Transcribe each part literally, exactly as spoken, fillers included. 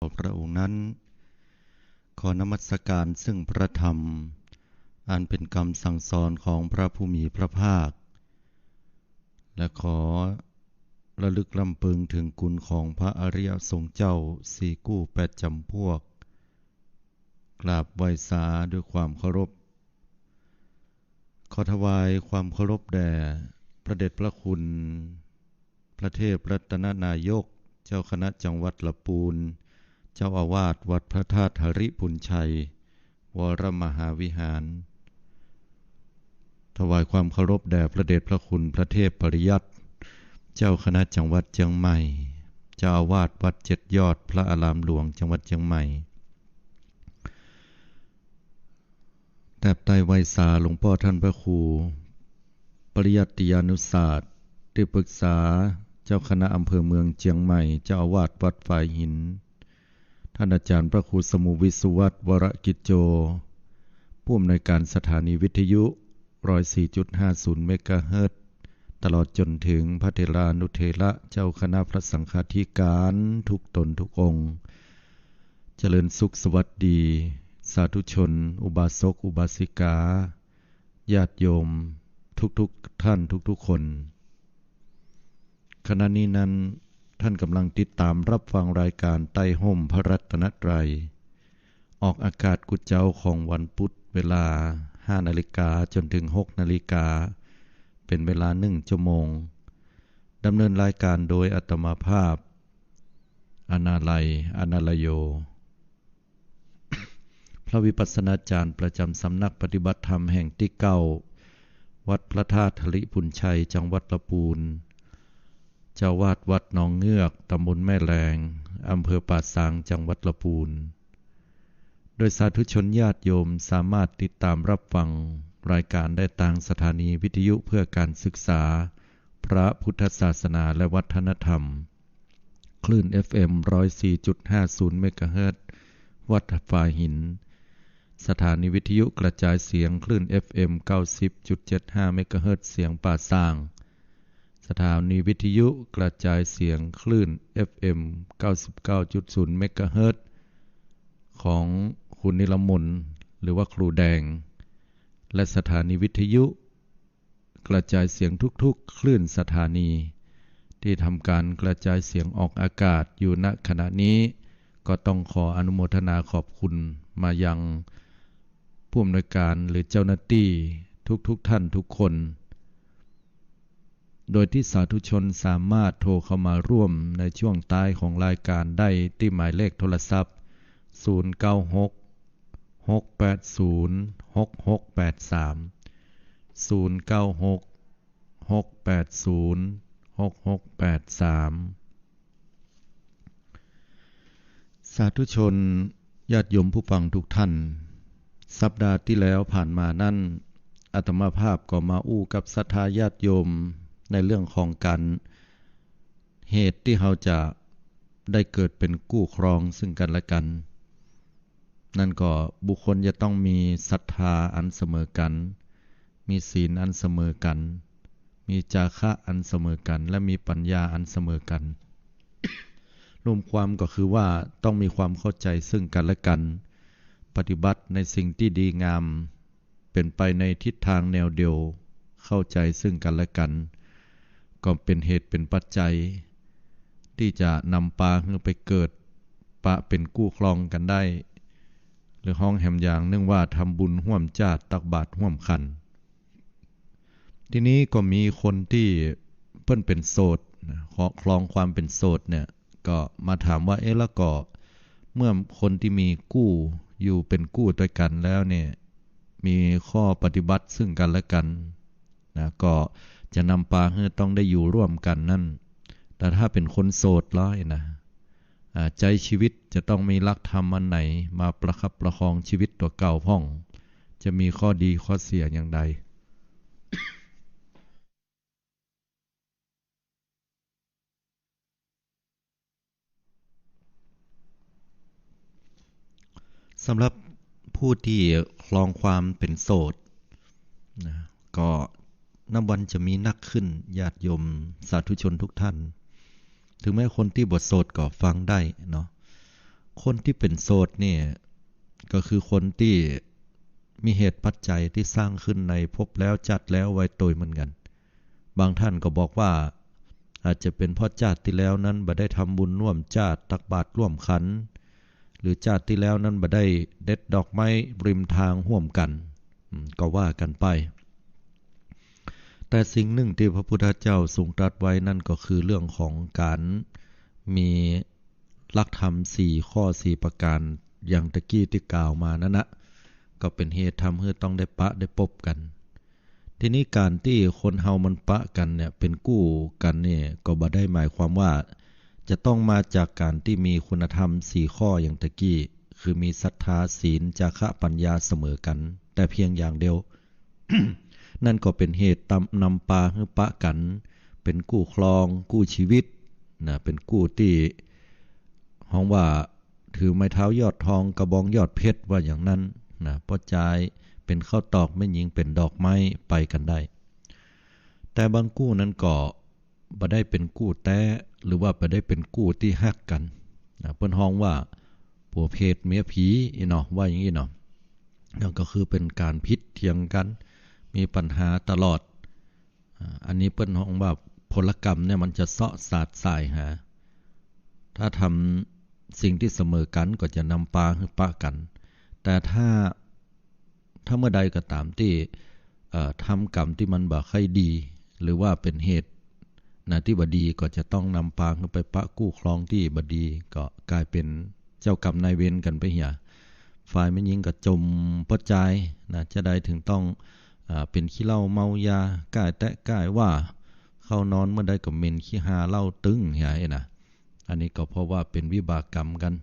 ต่อพระองค์นั้น ขอนมัสการซึ่งพระธรรม อันเป็นกำสั่งสอนของพระผู้มีพระภาค และขอระลึกรำพึงถึงคุณของพระอริยสงฆ์เจ้าสี่กู้แปดจำพวก กราบไหว้สาด้วยความเคารพ ขอถวายความเคารพแด่พระเดชพระคุณ พระเทพรัตนนายก เจ้าคณะจังหวัดละปูน เจ้าอาวาสวัดพระธาตุหริภุญชัย วรมหาวิหาร ถวายความเคารพแด่พระเดชพระคุณพระเทพปริยัติ เจ้าคณะจังหวัดเจียงใหม่ เจ้าอาวาสวัดเจ็ดยอดพระอารามหลวงจังหวัดเจียงใหม่ แตบใต้ไหว้สาหลวงป้อท่านพระครู ปริยัติยานุศาสตร์ ที่ปรึกษาเจ้าคณะอำเภอเมืองเจียงใหม่ เจ้าอาวาสวัดฝายหิน ท่านอาจารย์พระครูสมุห์ วิศวัฒน์ วรกิจโจ ผู้อำนวยการสถานีวิทยุ ร้อยสี่จุดห้าศูนย์ เมกะเฮิรตซ์ ตลอดจนถึงพระเถรานุเถระเจ้าคณะพระสังฆาธิการทุกตนทุกองค์ เจริญสุขสวัสดี สาธุชน อุบาสก อุบาสิกา ญาติโยมทุกๆท่านทุกๆคน ขณะนี้นั้นท่านกำลังติดตามรับฟังรายการใต้ฮ่มพระรัตนตรัย ออกอากาศกู้เจ๊าของวันพุธเวลาห้านาฬิกาจนถึงหกนาฬิกา เป็นเวลาหนึ่งชั่วโมง ดำเนินรายการโดยอาตมาภาพ อนาลัย อนาลโย พระวิปัสสนาจารย์ประจำสำนักปฏิบัติธรรมแห่งตี้เก้า วัดพระธาตุหริภุญชัย จังหวัดละปูน เจ้าอาวาสวัดหนองเงือก ตำบลแม่แลง อำเภอป่าซาง จังหวัดละปูน โดยสาธุชนญาติโยมสามารถติดตามรับฟังรายการได้ตางสถานีวิทยุเพื่อการศึกษาพระพุทธศาสนาและวัฒนธรรม คลื่น เอฟเอ็ม ร้อยสี่จุดห้าศูนย์ เมกะเฮิรตซ์ วัดฝายหิน สถานีวิทยุกระจายเสียงคลื่น เอฟเอ็ม เก้าสิบจุดเจ็ดห้า เมกะเฮิรตซ์ เสียงป่าซาง สถานีวิทยุกระจายเสียงคลื่น เอฟเอ็ม เก้าสิบเก้าจุดศูนย์ เมกะเฮิรตซ์ ของครูนิรมน หรือว่าครูแดง และสถานีวิทยุกระจายเสียงทุกๆคลื่นสถานี ที่ทำการกระจายเสียงออกอากาศอยู่ ณ ขณะนี้ ก็ต้องขออนุโมทนาขอบคุณมายังผู้อำนวยการหรือเจ้าหน้าตี้ทุกๆท่านทุกคน โดยที่สาธุชนสามารถโทรเข้ามาร่วมในช่วงท้ายของรายการได้ที่หมายเลขโทรศัพท์ ศูนย์เก้าหก หกแปดศูนย์ หกหกแปดสาม ศูนย์เก้าหก หกแปดศูนย์ หกหกแปดสาม สาธุชนญาติโยมผู้ฟังทุกท่าน สัปดาห์ที่แล้วผ่านมานั้น อาตมาภาพก็มาอู้กับศรัทธาญาติโยมในเรื่องของการ เหตุที่เฮาจะได้เกิดเป็นกู้ครองซึ่งกันและกัน นั่นก็บุคคลจะต้องมีศรัทธาอันเสมอกัน มีศีลอันเสมอกัน มีจาคะอันเสมอกัน และมีปัญญาอันเสมอกัน รวมความก็คือว่าต้องมีความเข้าใจซึ่งกันและกัน ปฏิบัติในสิ่งที่ดีงาม เป็นไปในทิศทางแนวเดียว เข้าใจซึ่งกันและกัน ก็เป็นเหตุเป็นปัจจัย ที่จะนำปาหื้อไปเกิดปะเป็นกู้ครองกันได้ หรือฮ้องแหมอย่างนึ่งว่าทำบุญฮ่วมจ้าดตักบาตรฮ่วมขัน ทีนี้ก็มีคนที่เปิ้นเป็นโสดนะ ขอครองความเป็นโสดเนี่ย ก็มาถามว่า เอ๊ะ แล้วก็เมื่อคนที่มีกู้อยู่เป็นกู้ตวยกั๋นแล้วเนี่ย มีข้อปฏิบัติซึ่งกันและกันนะ ก็จะนำปาหื้อต้องได้อยู่ร่วมกันนั่น แต่ถ้าเป็นคนโสดแล้วนะ อ่า ใจ๊ชีวิตจะต้องมีหลักธรรมอันไหนมาประคับประคองชีวิตตั๋วเก่าพ่อง จะมีข้อดีข้อเสียอย่างใด สำหรับผู้ที่ครองความเป็นโสดนะ ก็นับวันจะมีนักขึ้น ญาติโยมสาธุชนทุกท่าน ถึงแม้คนที่บ่โสดก็ฟังได้เนาะ คนตี้เป๋นโสดนี่ ก็คือคนตี้มีเหตุปัจจัยตี้สร้างขึ้นในภพแล้วจาติแล้วไว้โตยเหมือนกั๋น บางต้านก็บอกว่า อาจจะเป๋นเพราะจาติตี้แล้วนั้นบ่ได้ทำบุญร่วมจาติ ตักบาตรร่วมขัน หรือจาติตี้แล้วนั้นบ่ได้เด็ดดอกไม้ริมตางฮ่วมกั๋น อืม ก็ว่ากั๋นไป แต่สิ่งนึ่งตี้พระพุทธเจ้าทรงตรัสไว้นั้นก็คือเรื่องของก๋านมีหลักธรรมสี่ข้อสี่ประก๋าน อย่างตะกี้ตี้กล่าวมานั้นนะ ก็เป๋นเหตุทำหื้อต้องได้ปะได้ปบกั๋น ทีนี้ก๋านตี้คนเฮามันปะกั๋นเนี่ย เป๋นกู้กั๋นเนี่ย ก็บ่ได้หมายความว่าจะต้องมาจากก๋านตี้มีคุณธรรมสี่ข้ออย่างตะกี้ คือมีศรัทธา ศีล จาคะ ปัญญาเสมอกั๋น แต่เพียงอย่างเดียว นั่นก็เป๋นเหตุตำ- นำปาหื้อปะกั๋น เป๋นกู้ครอง กู้ชีวิต นะ เป๋นกู้ตี้ฮ้องว่า ถือไม้เท้ายอดทอง กระบองยอดเพชร ว่าอย่างนั้นนะ ป้อจายเป๋นข้าวตอก แม่ญิงเป๋นดอกไม้ ไปกั๋นได้ แต่บางกู้นั้นก็บ่ได้เป๋นกู้แต๊ หรือว่าบ่ได้เป๋นกู้ตี้ฮักกั๋นนะ เปิ้นฮ้องว่าผัวเพศเมียผีอี้เนาะ ว่าอย่างอี้เนาะ นั่นก็คือเป๋นก๋านผิดเถียงกั๋น มีปัญหาตลอด อ่า อันนี้เปิ้นฮ้องว่าผลกรรมเนี่ยมันจะเซาะสาดสายหา ถ้าทำสิ่งตี้เสมอกั๋นก็จะนำปาหื้อปะกั๋น แต่ถ้า ถ้าเมื่อใดก็ต๋ามตี้ เอ่อ ทำกรรมตี้มันบ่ใค่ดี หรือว่าเป๋นเหตุนะตี้บ่ดี ก็จะต้องนำปาหื้อไปปะกู้ครองตี้บ่ดี ก็ก๋ายเป๋นเจ้ากรรมนายเวรกั๋นไปเหีย ฝ่ายแม่ญิงก็จ่มป้อจายนะ จาใดถึงต้อง อ่า เป๋นขี้เหล้าเมายา ก้ายแต๊ก้ายว่า เข้านอนเมื่อใดก็เหม็นขี้ฮาเหล้าตึงเหียนะ อันนี้ก็เพราะว่าเป๋นวิบากกรรมกั๋น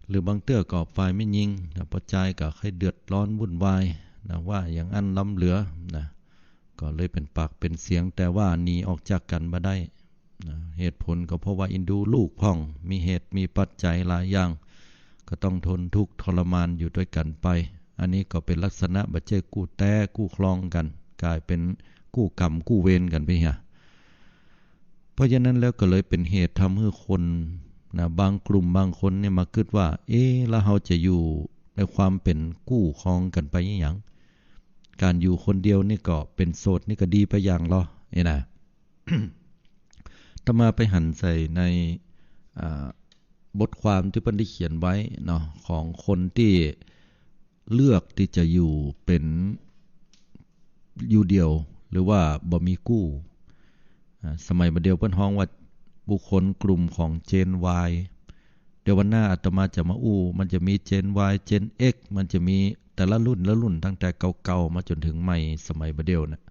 หรือบางเตื้อก็ฝ่ายแม่ญิงนะ ป้อจายก็ใค่เดือดร้อนวุ่นวายนะ ว่าอย่างอั้นล้ำเหลือนะ ก็เลยเป๋นปากเป๋นเสียง แต่ว่าหนีออกจากกั๋นบ่ได้ นะ เหตุผลก็เพราะว่าเอ็นดูลูกพ่อง มีเหตุมีปัจจัยหลายอย่าง ก็ต้องทนทุกข์ทรมานอยู่ตวยกั๋นไป อันนี้ก็เป๋นลักษณะบ่ใจ้กู้แต๊กู้ครองกั๋น ก๋ายเป๋นกู้กรรมกู้เวรกั๋นไปเหีย เพราะฉะนั้นแล้วก็เลยเป๋นเหตุทำหื้อคนนะ บางกลุ่มบางคนเนี่ยมากึ๊ดว่า เอ๊ะ แล้วเฮาจะอยู่ในความเป๋นกู้ครองกั๋นไปอะหยัง ก๋านอยู่คนเดียวนี่ก็เป๋นโสดนี่ก็ดีไปอย่างลอ เอ๊ะนะ อาตมาไปหันใส่ใน อ่า บทความตี้เปิ้นได้เขียนไว้เนาะ ของคนตี้เลือกตี้จะอยู่เป๋น อยู่เดี่ยว หรือว่าบ่มีกู้ อ่า สมัยบ่าเดี่ยวเปิ้นฮ้องว่าบุคคลกลุ่มของ Gen Y เดี๋ยววันหน้าอาตมาจะมาอู้ มันจะมี Gen Y Gen X มันจะมีแต่ละรุ่นละรุ่น ตั้งแต่เก่าๆ มาจ๋นถึงใหม่ สมัยบ่าเดี่ยวน่ะ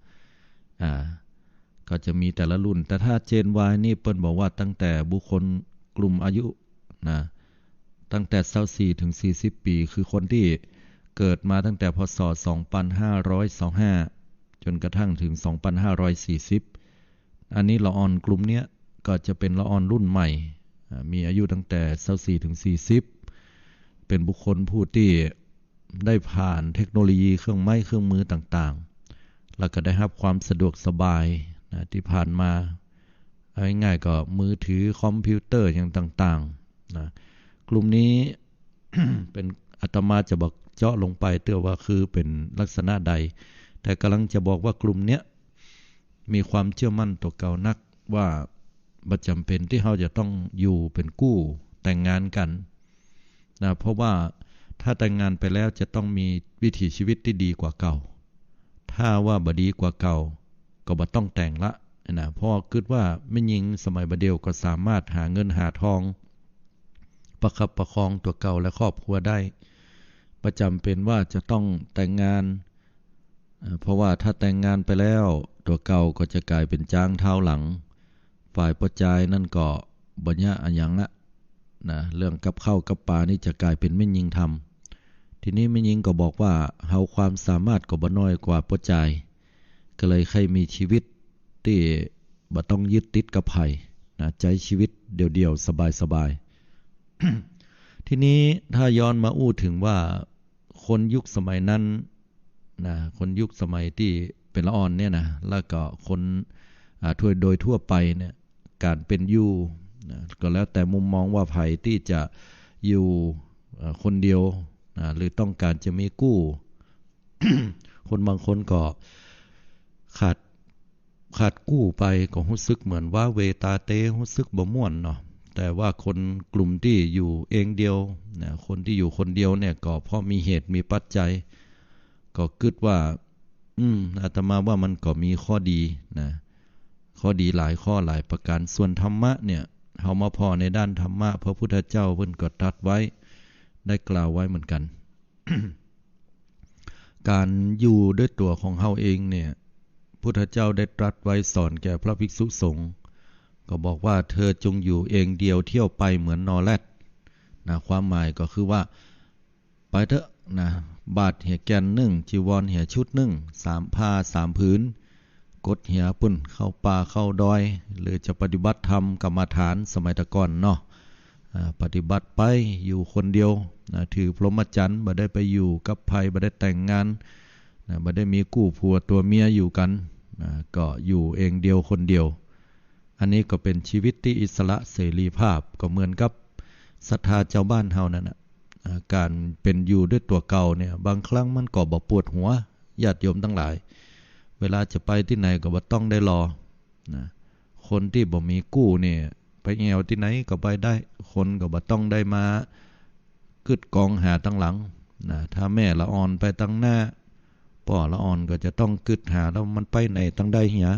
อ่า ก็จะมีแต่ละรุ่น แต่ถ้า Gen Y นี่เปิ้นบอกว่าตั้งแต่บุคคลกลุ่มอายุนะ ตั้งแต่ซาวสี่ถึงสี่สิบปี๋ คือคนตี้เกิดมาตั้งแต่ พ.ศ. สองปันห้าร้อยซาวห้า จ๋นกระทั่งถึง สองปันห้าร้อยสี่สิบ อันนี้ละอ่อนกลุ่มเนี้ยก็จะเป๋นละอ่อนรุ่นใหม่ อ่า มีอายุตั้งแต่ซาวสี่ถึงสี่สิบ เป๋นบุคคลผู้ตี้ ได้ผ่านเทคโนโลยีเครื่องไม้เครื่องมือต่างๆ แล้วก็ได้ฮับความสะดวกสบายนะ ตี้ผ่านมา เอาง่ายๆ ก็มือถือคอมพิวเตอร์อย่างต่างๆ นะ กลุ่มนี้ เป๋น อาตมาจะบ่เจาะลงไปเตื้อว่าคือเป๋นลักษณะใด แต่ก่ำลังจะบอกว่ากลุ่มเนี้ย มีความเจื้อมั่นตั๋วเก่านักว่าบ่จ๋ำเป๋นตี้เฮาจะต้องอยู่เป๋นกู้แต่งงานกั๋นนะ เพราะว่าถ้าแต่งงานไปแล้วจะต้องมีวิถีชีวิตตี้ดีกว่าเก่า ถ้าว่าบ่ดีกว่าเก่าก็บ่ต้องแต่งละนะ เพราะกึ๊ดว่าแม่ญิงสมัยบ่าเดี่ยวก็สามารถหาเงินหาทองประคับประคองตั๋วเก่าและครอบครัวได้ บ่จ๋ำเป๋นว่าจะต้องแต่งงาน เอ่อ เพราะว่าถ้าแต่งงานไปแล้วตั๋วเก่าก็จะก๋ายเป๋นจ๊างท้าวหลัง ฝ่ายป้อจายนั่นก็บ่ยากอะหยังละนะ เรื่องกับข้าวกับป๋านี่จะก๋ายเป๋นแม่ญิงทำ ทีนี้แม่ญิงก็บอกว่าเฮาความสามารถก็บ่น้อยกว่าป้อจาย ก็เลยใค่มีชีวิตตี้บ่ต้องยึดติดกับใผนะ ใจ๊ชีวิตเดี่ยวๆ สบายๆ ทีนี้ถ้าย้อนมาอู้เถิงว่า คนยุคสมัยนั้นนะ คนยุคสมัยตี้เป๋นละอ่อนเนี่ยนะ แล้วก็คน อ่า ทั่ว โดยทั่วไปเนี่ย ก๋านเป๋นอยู่นะ ก็แล้วแต่มุมมองว่าใผตี้จะ อยู่ เอ่อ คนเดียว นะ หรือต้องก๋านจะมีกู้ คนบางคนก็ขาด ขาดกู้ไปก็ฮู้สึกเหมือนว้าเหว่ตาเต ฮู้สึกบ่ม่วนเนาะ แต่ว่าคนกลุ่มตี้อยู่เองเดียวนะ คนตี้อยู่คนเดียวเนี่ยก็เพราะมีเหตุมีปัจจัย ก็กึ๊ดว่า อืม อาตมาว่ามันก็มีข้อดีนะ ข้อดีหลายข้อหลายประการ ส่วนธรรมะเนี่ย เฮามาผ่อในด้านธรรมะ พระพุทธเจ้าเปิ้นก็ตรัสไว้ ได้กล่าวไว้เหมือนกั๋น ก๋านอยู่ด้วยตั๋วของเฮาเองเนี่ย พุทธเจ้าได้ตรัสไว้สอนแก่พระภิกษุสงฆ์ ก็บอกว่า เธอจงอยู่เองเดียวเที่ยวไปเหมือนนอแร็ด นะ ความหมายก็คือว่า ไปเต๊อะนะ บาตรเหียแก่นนึ่ง จีวรเหียชุดนึ่ง สามผ้าสามผืน กดเหียปุ้น เข้าป่าเข้าดอย หรือจะปฏิบัติธรรมกรรมฐานสมัยแต่ก่อนเนาะ อ่า ปฏิบัติไปอยู่คนเดียวนะ ถือพรหมจรรย์ บ่ได้ไปอยู่กับใผ บ่ได้แต่งงานนะ บ่ได้มีกู้ผัวตั๋วเมียอยู่กั๋นนะ ก็อยู่เองเดียวคนเดียว อันนี้ก็เป๋นชีวิตตี้อิสระเสรีภาพ ก็เหมือนกับศรัทธาจาวบ้านเฮานั่นน่ะ อ่า ก๋านเป๋นอยู่ด้วยตั๋วเก่าเนี่ย บางครั้งมันก็บ่ปวดหัว ญาติโยมตังหลาย เวลาจะไปตี้ไหนก็บ่ต้องได้รอ นะ คนตี้บ่มีกู้เนี่ย ไปแอ่วตี้ไหนก็ไปได้ คนก็บ่ต้องได้มากึ๊ดกองหาตังหลังนะ ถ้าแม่ละอ่อนไปตังหน้า ป้อละอ่อนก็จะต้องกึ๊ดหาแล้วมันไปไหนตังใดเหีย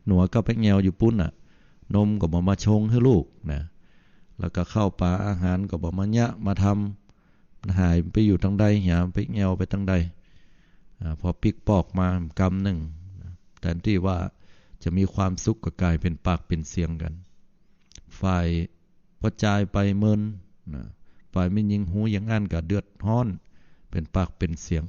หนัวก็ไปแอ่วอยู่ปุ้นน่ะ นมก็บ่มาชงหื้อลูกนะ แล้วก็ข้าวป๋าอาหารก็บ่มาเยียะมาทำ มันหายไปอยู่ตังใดเหีย ไปแอ่วไปตังใด อ่า พอปิ๊กปอกมากำนึ่งนะ แตนตี้ว่าจะมีความสุขก็ก๋ายเป๋นปากเป๋นเสียงกั๋น ฝ่ายป้อจายไปเมินนะ ฝ่ายแม่ญิงฮู้อย่างอั้นก็เดือดฮ้อน เป๋นปากเป๋นเสียง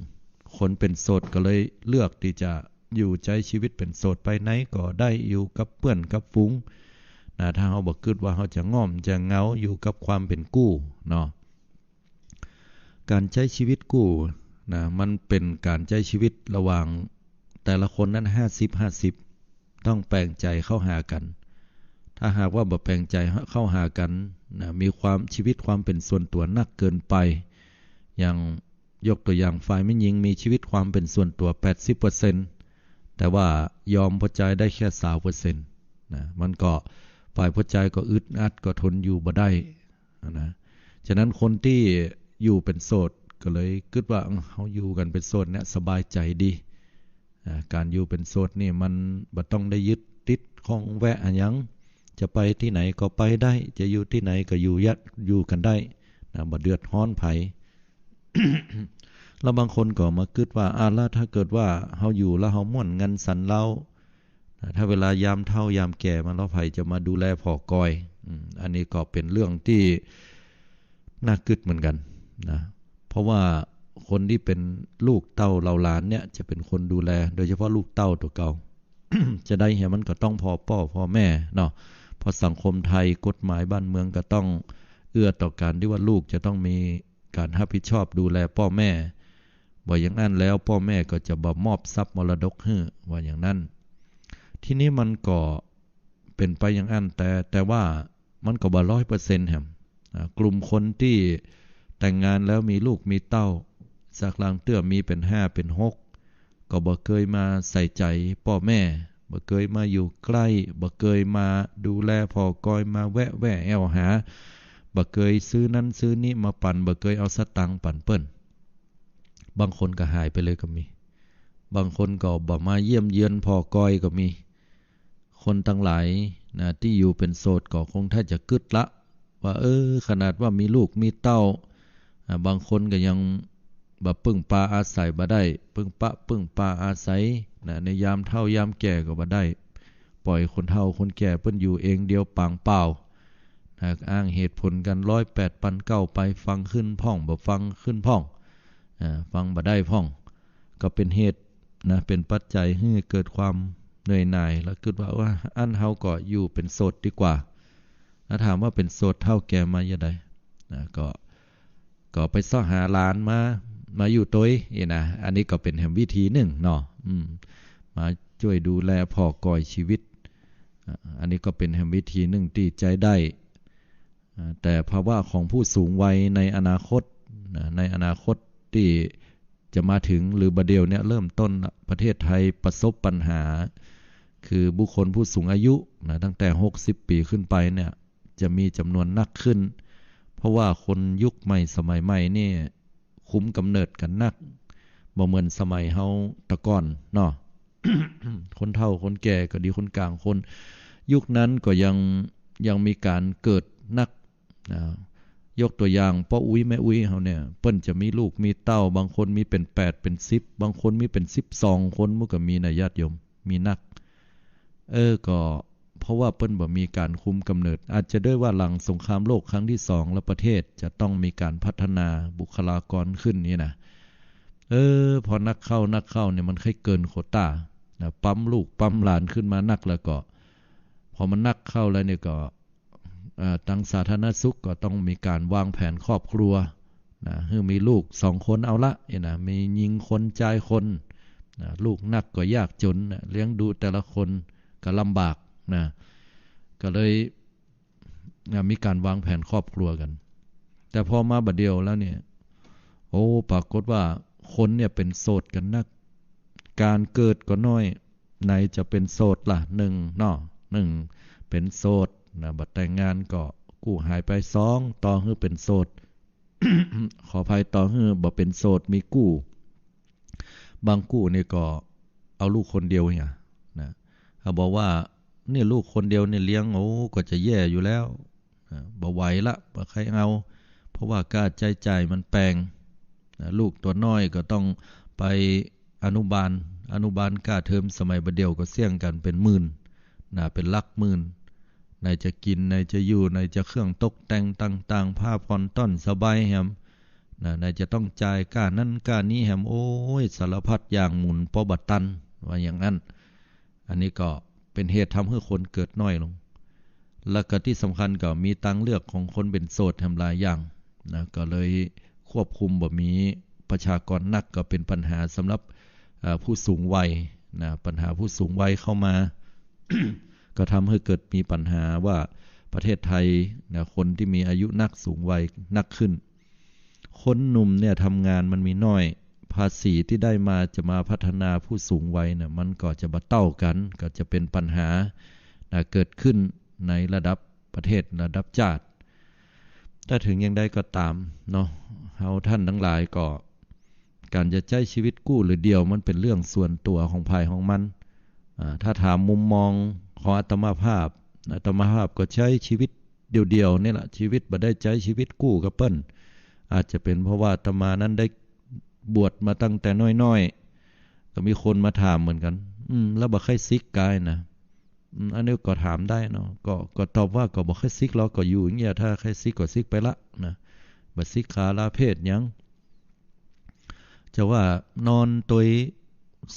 คนเป๋นโสดก็เลยเลือกตี้จะอยู่ใจ๊ชีวิตเป๋นโสด ไปไหนก็ได้ อยู่กับเปื้อนกับฝูงนะ ถ้าเฮาบ่กึ๊ดว่าเฮาจะง่อมจะเหงา อยู่กับความเป๋นกู้เนาะ ก๋านใจ๊ชีวิตกู้นะ มันเป๋นก๋านใจ๊ชีวิตระหว่างแต่ละคนนั้นห้าสิบห้าสิบ ต้องแปลงใจ๋เข้าหากั๋น ถ้าหากว่าบ่แปลงใจ๋เข้าหากั๋นนะ มีความ ชีวิตความเป๋นส่วนตั๋วนักเกินไป อย่างยกตั๋วอย่างฝ่ายแม่ญิงมีชีวิตความเป๋นส่วนตั๋วแปดสิบเปอร์เซ็นต์ แต่ว่ายอมป้อจายได้แค่ซาวเปอร์เซ็นต์นะ มันก็ฝ่ายป้อจายก็อึดอัด ก็ทนอยู่บ่ได้ นะ ฉะนั้นคนตี้อยู่เป๋นโสดก็เลยกึ๊ดว่า เออ เฮาอยู่กั๋นเป๋นโสดเนี่ยสบายใจ๋ดี อ่า ก๋านอยู่เป๋นโสดนี่มันบ่ต้องได้ยึดติดข้องแวะอะหยัง จะไปตี้ไหนก็ไปได้ จะอยู่ตี้ไหนก็อยู่ยะ อยู่กั๋นได้นะ บ่เดือดฮ้อนใผ แล้วบางคนก็มากึ๊ดว่า อ่า แล้วถ้าเกิดว่าเฮาอยู่แล้วเฮาม่วนงันสันเล้า นะ ถ้าเวลายามเฒ่ายามแก่มาแล้ว ใผจะมาดูแลผ่อกอย อืม อันนี้ก็เป๋นเรื่องตี้น่ากึ๊ดเหมือนกั๋นนะ เพราะว่าคนตี้เป๋นลูกเต้าเหล่าหลานเนี่ยจะเป๋นคนดูแล โดยเฉพาะลูกเต้าตั๋วเก่า จะใดเหียมันก็ต้องผ่อป้อผ่อแม่เนาะ เพราะสังคมไทยกฎหมายบ้านเมืองก็ต้องเอื้อต่อก๋านตี้ว่าลูกจะต้องมี ก๋านฮับผิดชอบดูแลป้อแม่ บ่อย่างอั้นแล้วป้อแม่ก็จะบ่มอบทรัพย์มรดกหื้อ ว่าอย่างนั้น ทีนี้มันก็เป๋นไปอย่างอั้น แต่ แต่ว่ามันก็บ่ร้อยเปอร์เซ็นต์แหม อ่า กลุ่มคนตี้แต่งงานแล้วมีลูกมีเต้า สักลางเตื้อมีเป๋นห้าเป๋นหก ก็บ่เกยมาใส่ใจ๋ป้อแม่ บ่เกยมาอยู่ใก้ บ่เกยมาดูแลผ่อกอย มาแวะแว่แอ่วหา บ่เกยซื้อนั้นซื้อนี้มาปั๋น บ่เกยเอาสตางค์ปั๋นเปิ้น บางคนก็หายไปเลยก็มี บางคนก็บ่มาเยี่ยมเยือนผ่อกอยก็มี คนตังหลายนะ ตี้อยู่เป๋นโสดก็คงถ้าจะกึ๊ดละ ว่า เออ ขนาดว่ามีลูกมีเต้า อ่า บางคนก็ยังบ่ปึ้งปาอาศัยบ่ได้ ปึ้งปะปึ้งปาอาศัยนะ ในยามเฒ่ายามแก่ก็บ่ได้ ป่อยคนเฒ่าคนแก่เปิ้นอยู่เองเดียวปางเปล่านะ อ้างเหตุผลกั๋นร้อยแปดปันเก้าไป ฟังขึ้นพ่อง บ่ฟังขึ้นพ่อง อ่า ฟังบ่ได้พ่อง ก็เป๋นเหตุนะ เป๋นปัจจัยหื้อเกิดความเหนื่อยหน่าย แล้วกึ๊ดว่า ว่าอั้นเฮาก็อยู่เป๋นโสดดีกว่า แล้วถามว่าเป๋นโสดเฒ่าแก่มาจะใดนะ ก็ ก็ไปเซาะหาหลานมา มาอยู่ตวยอี้นะ อันนี้ก็เป๋นแหมวิธีนึ่งเนาะ อืม มาจ้วยดูแลผ่อกอยชีวิต อ่า อันนี้ก็เป๋นแหมวิธีนึ่งตี้ใจ๊ได้ อ่า แต่ภาวะของผู้สูงวัยในอนาคต นะ ในอนาคตตี้จะมาถึง หรือบ่าเดี่ยวเนี่ยเริ่มต้นละ ประเทศไทยประสบปัญหา คือบุคคลผู้สูงอายุ นะ ตั้งแต่หกสิบปี๋ขึ้นไปเนี่ย จะมีจ๋ำนวนนักขึ้น เพราะว่าคนยุคใหม่สมัยใหม่นี่ คุมก๋ำเนิดกั๋นนัก บ่เหมือนสมัยเฮาแต่ก่อนเนาะ คนเฒ่าคนแก่ก็ดี คนก๋างคน ยุคนั้นก็ยัง ยังมีก๋านเกิดนัก นะ ยกตั๋วอย่างป้ออุ๊ยแม่อุ๊ยเฮาเนี่ย เปิ้นจะมีลูกมีเต้า บางคนมีเป๋นแปดเป๋นสิบ บางคนมีเป๋นสิบสองคน มันก็มีนะญาติโยม มีนัก เออ ก็เพราะว่าเปิ้นบ่มีก๋านคุมก๋ำเนิด อาจจะด้วยว่าหลังสงครามโลกครั้งที่สองแล้วประเทศจะต้องมีก๋านพัฒนาบุคลากรขึ้นนี่นะ เออ พอนักเข้านักเข้าเนี่ยมันใค่เกินโควต้า นะ ปั๊มลูกปั๊มหลานขึ้นมานักแล้วก็ พอมันนักเข้าแล้วเนี่ยก็ อ่า ตางสาธารณสุขก็ต้องมีก๋านวางแผนครอบครัว นะ หื้อมีลูกสองคนเอาละ เอ้ยนะ มีญิงคนจายคน นะ ลูกนักก็ยากจ๋นนะ เลี้ยงดูแต่ละคนก็ลำบากนะ ก็เลย นะ มีก๋านวางแผนครอบครัวกั๋น แต่พอมาบ่าเดี่ยวแล้วเนี่ย โอ้ ปรากฏว่าคนเนี่ยเป๋นโสดกั๋นนัก ก๋านเกิดก็น้อย ไหนจะเป๋นโสดล่ะ นึ่งเนาะ นึ่งเป๋นโสดนะ บ่แต่งงานก็กู้หายไป สอง ต่อหื้อเป๋นโสด ขออภัย ต่อหื้อบ่เป๋นโสดมีกู้ บางกู้นี่ก็เอาลูกคนเดียวเนี่ยนะ เขาบอกว่า เนี่ยลูกคนเดียวเนี่ยเลี้ยง โอ้ ก็จะแย่อยู่แล้ว นะ บ่ไหวละ บ่ใค่เอา เพราะว่าก้าใจ๊จ่ายมันแปง นะ ลูกตั๋วน้อยก็ต้องไปอนุบาล อนุบาลก้าเทอมสมัยบ่าเดี่ยวก็เสี้ยงกั๋นเป๋นหมื่น นะ เป๋นหลักหมื่น ไหนจะกิ๋น ไหนจะอยู่ ไหนจะเครื่องตกแต่งต่างๆ ผ้าผ่อนต้อนสบายแหม นะ ไหนจะต้องจ่ายก้านั้นก้านี้แหม โอ้ย สารพัดอย่างหมุนป้อบ่ตัน ว่าอย่างนั้น อันนี้ก็เป๋นเหตุทำหื้อคนเกิดน้อยลง แล้วก็ตี้สำคัญก็มีตางเลือกของคนเป๋นโสดแหมหลายอย่างนะ ก็เลยควบคุมบ่มีประชากรนัก ก็เป๋นปัญหาสำหรับ เอ่อ ผู้สูงวัยนะ ปัญหาผู้สูงวัยเข้ามา ก็ทำให้เกิดมีปัญหาว่าประเทศไทยนะ คนตี้มีอายุนักสูงวัยนักขึ้น คนหนุ่มเนี่ยทำงานมันมีน้อย ภาษีตี้ได้มาจะมาพัฒนาผู้สูงวัยเนี่ย มันก็จะบ่เต้ากั๋น ก็จะเป๋นปัญหานะ เกิดขึ้นในระดับประเทศ ระดับจ้าด แต่เถิงอย่างใดก็ต๋ามเนาะ เฮาต้านตังหลายก็ ก๋านจะใจ๊ชีวิตกู้หรือเดี่ยว มันเป๋นเรื่องส่วนตั๋วของใผของมัน อ่า ถ้าถามมุมมองของอาตมาภาพ อาตมาภาพก็ใจ๊ชีวิตเดี่ยวๆ นี่แหละ ชีวิตบ่ได้ใจ๊ชีวิตกู้กับเปิ้น อาจจะเป๋นเพราะว่าอาตมานั้นได้บวชมาตั้งแต่น้อยๆ ก็มีคนมาถามเหมือนกั๋น อืม แล้วบ่ใค่สึกกายนะ อืม อันนี้ก็ถามได้เนาะ ก็ ก็ตอบว่าก็บ่ใค่สึกหรอก ก็อยู่อย่างเงี้ย ถ้าใค่สึกก็สึกไปละนะ บ่สิกขาลาเพศหยัง จะว่านอนตวย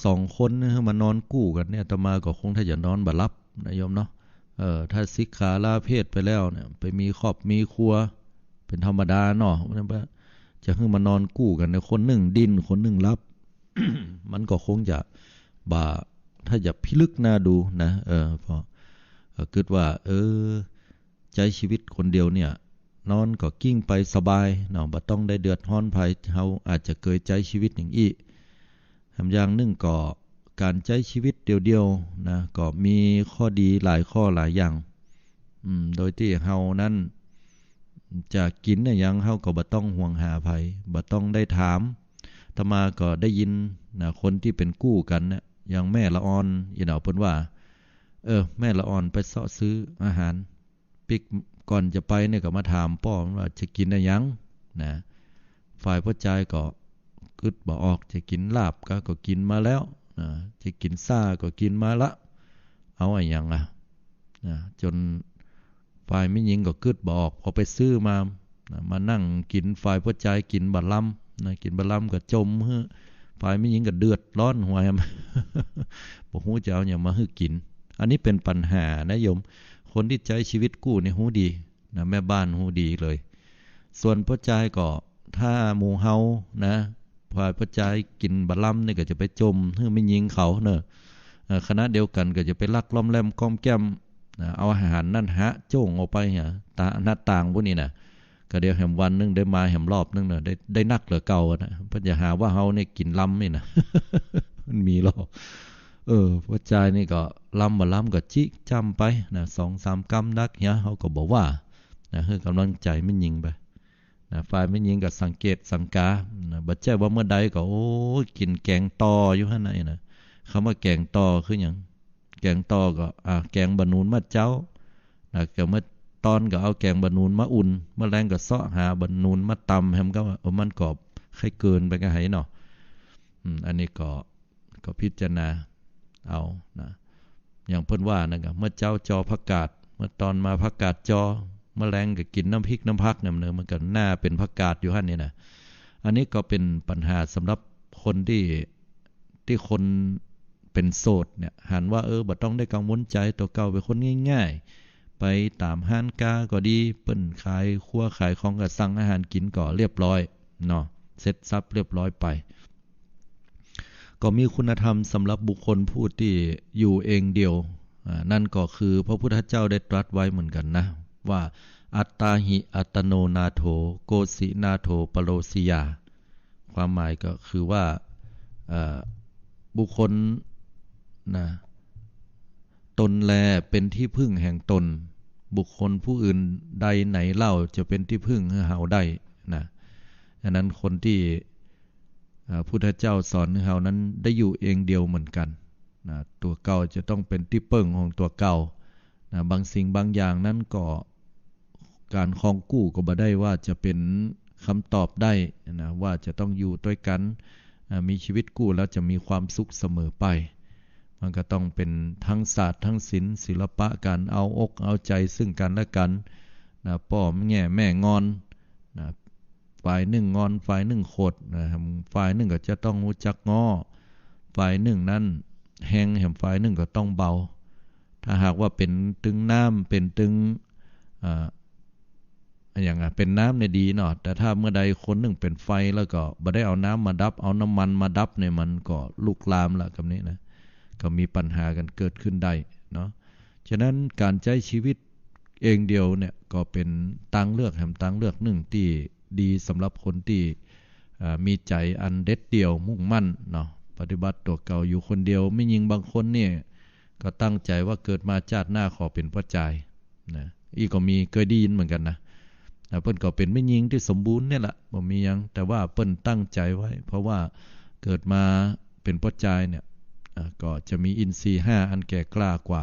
สองคนนี่ หื้อมานอนกู้กั๋นเนี่ย อาตมาก็คงถ้าจะนอนบ่หลับนะโยมเนาะ เออ ถ้าสิกขาลาเพศไปแล้วเนี่ย ไปมีครอบมีครัว เป๋นธรรมดาเนาะ จะหื้อมานอนกู้กั๋นเนี่ย คนนึ่งดิ้น คนนึ่งหลับ มันก็คงจะบ่า ถ้าจะพิลึกหน้าดูนะ เออ เพราะ เออ กึ๊ดว่า เออ ใจ๊ชีวิตคนเดียวเนี่ย นอนก็กลิ้งไปสบายเนาะ บ่ต้องได้เดือดฮ้อนใผ เฮาอาจจะเกยใจ๊ชีวิตอย่างอี้ แถมอย่างนึ่งก็ก๋านใจ๊ชีวิตเดี่ยวๆ นะ ก็มีข้อดีหลายข้อหลายอย่าง อืม โดยตี้เฮานั้น จะกิ๋นอะหยังเฮาก็บ่ต้องห่วงหาใผ บ่ต้องได้ถาม อาตมาก็ได้ยินนะ คนตี้เป๋นกู้กั๋นเนี่ย อย่างแม่ละอ่อน อี่เนาะ เปิ้นว่า เออ แม่ละอ่อนไปเซาะซื้ออาหาร ปิ๊กก่อนจะไปเนี่ยก็มาถามป้อมันว่าจะกิ๋นอะหยังนะ ฝ่ายป้อจายก็กึ๊ดบ่ออก จะกิ๋นลาบกาก็กิ๋นมาแล้วนะ จะกิ๋นซ่าก็กิ๋นมาละ เอาอะหยังอะนะ จ๋นฝ่ายแม่ญิงก็กึ๊ดบ่ออก พอไปซื้อมานะ มานั่งกิ๋น ฝ่ายป้อจายกิ๋นบ่ลำนะ กิ๋นบ่ลำก็จ่มหื้อ ฝ่ายแม่ญิงก็เดือดฮ้อนหัวแหม บ่ฮู้จะเอาหยังมาหื้อกิ๋น อันนี้เป๋นปัญหานะโยม คนตี้ใจ๊ชีวิตกู้นี่ฮู้ดีนะ แม่บ้านฮู้ดีเลย ส่วนป้อจายก็ ถ้าหมู่เฮานะ ฝ่ายป้อจายกิ๋นบ่ลำนี่ก็จะไปจ่มหื้อแม่ญิงเขาเนาะ เอ่อ ขณะเดียวกั๋นก็จะไปลักล่อมแล่มก้อมแก้ม นะ เอาอาหารนั้นหะโจ้งออกไปหาตา หน้าต่างพวกนี้นะ ก็เดี๋ยวแหมวันนึ่งได้มาแหมรอบนึ่งนะ ได้ ได้นักเหลือเก่านะ เปิ้นจะหาว่าเฮาเนี่ยกิ๋นล้ำนี่นะ มันมีลอ เออ ป้อจายนี่ก็ล้ำบ่ล้ำก็จิจ้ำไปนะ สองสามกำนักเหีย เฮาก็บ่ว่านะ หื้อกำลังใจ๋แม่ญิงไปนะ ฝ่ายแม่ญิงก็สังเกตสังกานะ บ่ใจ้ว่าเมื่อใดก็ โอ้ย กิ๋นแก๋งต่ออยู่หั้นนะ นะ กำว่าแก๋งต่อคือหยัง แก๋งต่อก็ อ่า แก๋งบ่าหนุนมาเจ๊านะ ก็เมื่อตอนก็เอาแก๋งบ่าหนุนมาอุ่น เมื่อแลงก็เซาะหาบ่าหนุนมาตำแหม ก็ว่า เออ มันก็ใค่เกินไปกะไหเนาะ อืม อันนี้ก็ ก็พิจารณาเอานะ อย่างเปิ้นว่านั่นก็ เมื่อเจ๊าจอผักกาด เมื่อตอนมาผักกาดจอ เมื่อแลงก็กิ๋นน้ำพริกน้ำผักเนี่ย มันก็หน้าเป๋นผักกาดอยู่หั้นนี่นะ อันนี้ก็เป๋นปัญหาสำหรับคนตี้ ตี้คนเป๋นโสดเนี่ย หันว่า เออ บ่ต้องได้กังวลใจ๋ ตั๋วเก่าเป๋นคนง่ายๆ ไปต๋ามฮ้านก๊าก็ดี เปิ้นขายครัวขายของก็สั่งอาหารกิ๋นก็เรียบร้อยเนาะ เสร็จสรรพเรียบร้อยไป ก็มีคุณธรรมสำหรับบุคคลผู้ตี้อยู่เองเดียว อ่า นั่นก็คือพระพุทธเจ้าได้ตรัสไว้เหมือนกันนะ ว่า อัตตาหิ อัตตโนนาโถ โกสินาโถ ปโรสิยา ความหมายก็คือว่า เอ่อ บุคคลนะ ตนแลเป๋นตี้พึ่งแห่งตน บุคคลผู้อื่นใดไหนเล่าจะเป๋นตี้พึ่งหื้อเฮาได้นะ อันนั้นคนตี้ อ่า พุทธเจ้าสอนหื้อเฮานั้นได้อยู่เองเดียวเหมือนกันนะ ตั๋วเก่าจะต้องเป๋นตี้เปิ้งของตั๋วเก่านะ บางสิ่งบางอย่างนั้นก็ ก๋านคองกู้ก็บ่ได้ว่าจะเป๋นกำตอบได้นะ ว่าจะต้องอยู่ตวยกั๋น อ่า มีจีวิตกู้แล้วจะมีความสุขเสมอไป มันก็ต้องเป๋นตึงศาสตร์ตึงศิลป์ ศิลปะก๋านเอาอกเอาใจ๋ซึ่งกั๋นและกั๋นนะ ป้อแง่แม่งอนนะ ฝ่ายนึ่งงอน ฝ่ายนึ่งโขดนะ ฝ่ายนึ่งก็จะต้องฮู้จักง้อ ฝ่ายนึ่งนั้นแฮงแหม ฝ่ายนึ่งก็ต้องเบา ถ้าหากว่าเป๋นตึงน้ำ เป๋นตึง อ่า อะหยังอะ เป๋นน้ำเนี่ยดีเนาะ แต่ถ้าเมื่อใดคนนึ่งเป๋นไฟแล้วก็บ่ได้เอาน้ำมาดับ เอาน้ำมันมาดับเนี่ย มันก็ลุกลามละ กำนี้นะ ก็มีปัญหากั๋นเกิดขึ้นได้เนาะ ฉะนั้นก๋านใจ๊จีวิตเองเดียวเนี่ย ก็เป๋นตางเลือกแหม ตางเลือกนึ่งตี้ดีสำหรับคนตี้ อ่า มีใจ๋อันเด็ดเดี่ยวมุ่งมั่นเนาะ ปฏิบัติตั๋วเก่าอยู่คนเดียว แม่ญิงบางคนเนี่ย ก็ตั้งใจ๋ว่าเกิดมาจาติหน้าขอเป๋นป้อจายนะ อี้ก็มี เกยได้ยินเหมือนกั๋นนะ อ่า เปิ้นก็เป๋นแม่ญิงตี้สมบูรณ์เนี่ยแหละ บ่มีหยัง แต่ว่าเปิ้นตั้งใจ๋ไว้ เพราะว่าเกิดมาเป๋นป้อจายเนี่ย อ่า ก็จะมีอินทรีย์ห้าอันแก่กล้ากว่า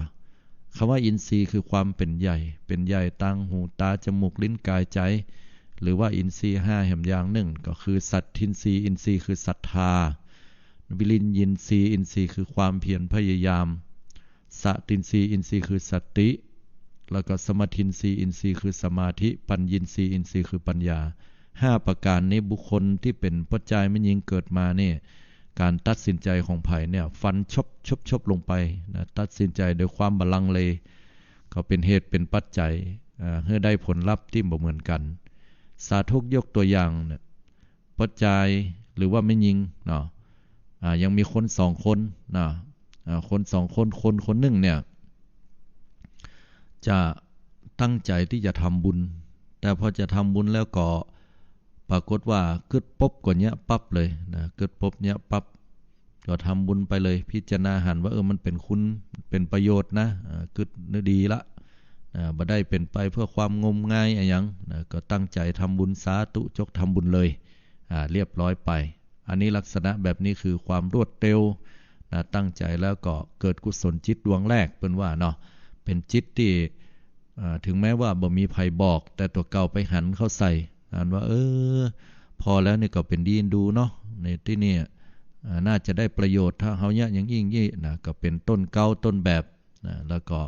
กำว่าอินทรีย์คือความเป๋นใหญ่ เป๋นใหญ่ตางหูต๋าจ๋มูกลิ้นก๋ายใจ๋ หรือว่าอินทรีย์ห้าแหมอย่างนึ่ง ก็คือสัตถินทรีย์ อินทรีย์คือศรัทธา วิริญญินทรีย์ อินทรีย์คือความเพียรพยายาม สตินทรีย์ อินทรีย์คือสติ แล้วก็สมาธินทรีย์ อินทรีย์คือสมาธิ ปัญญินทรีย์ อินทรีย์คือปัญญา ห้าประก๋านนี้ บุคคลตี้เป๋นป้อจายแม่ญิงเกิดมาเนี่ย ก๋านตัดสินใจ๋ของใผเนี่ย ฟันชบชบชบลงไปนะ ตัดสินใจ๋โดยความบ่ลังเล ก็เป๋นเหตุเป๋นปัจจัย อ่า หื้อได้ผลลัพธ์ตี้บ่เหมือนกั๋น สาธกยกตั๋วอย่างเนี่ย ป้อจายหรือว่าแม่ญิงเนาะ อ่า ยังมีคนสองคนนะ อ่า คนสองคน คน คนนึ่งเนี่ย จะตั้งใจ๋ตี้จะทำบุญ แต่พอจะทำบุญแล้วก็ปรากฏว่ากึ๊ดปุ๊บก็เยียะปั๊บเลยนะ กึ๊ดปุ๊บเยียะปั๊บ ก็ทำบุญไปเลย พิจารณาหันว่า เออ มันเป๋นคุณ เป๋นประโยชน์นะ อ่า กึ๊ดนึกดีละ อ่า บ่ได้เป๋นไปเพื่อความงมงายอะหยังนะ ก็ตั้งใจ๋ทำบุญ สาธุ จกทำบุญเลย อ่า เรียบร้อยไป อันนี้ลักษณะแบบนี้คือความรวดเร็วนะ ตั้งใจ๋แล้วก็เกิดกุศลจิตดวงแรก เปิ้นว่าเนาะ เป๋นจิตตี้ อ่า ถึงแม้ว่าบ่มีใผบอก แต่ตั๋วเก่าไปหันเข้าใส่ อันว่า เออ ผ่อแล้วนี่ก็เป๋นดีดูเนาะ ในตี้นี่ อ่า น่าจะได้ประโยชน์ ถ้าเฮาเยียะอย่างอี้อี้นะ ก็เป๋นต้นเก๊าต้นแบบนะ แล้วก็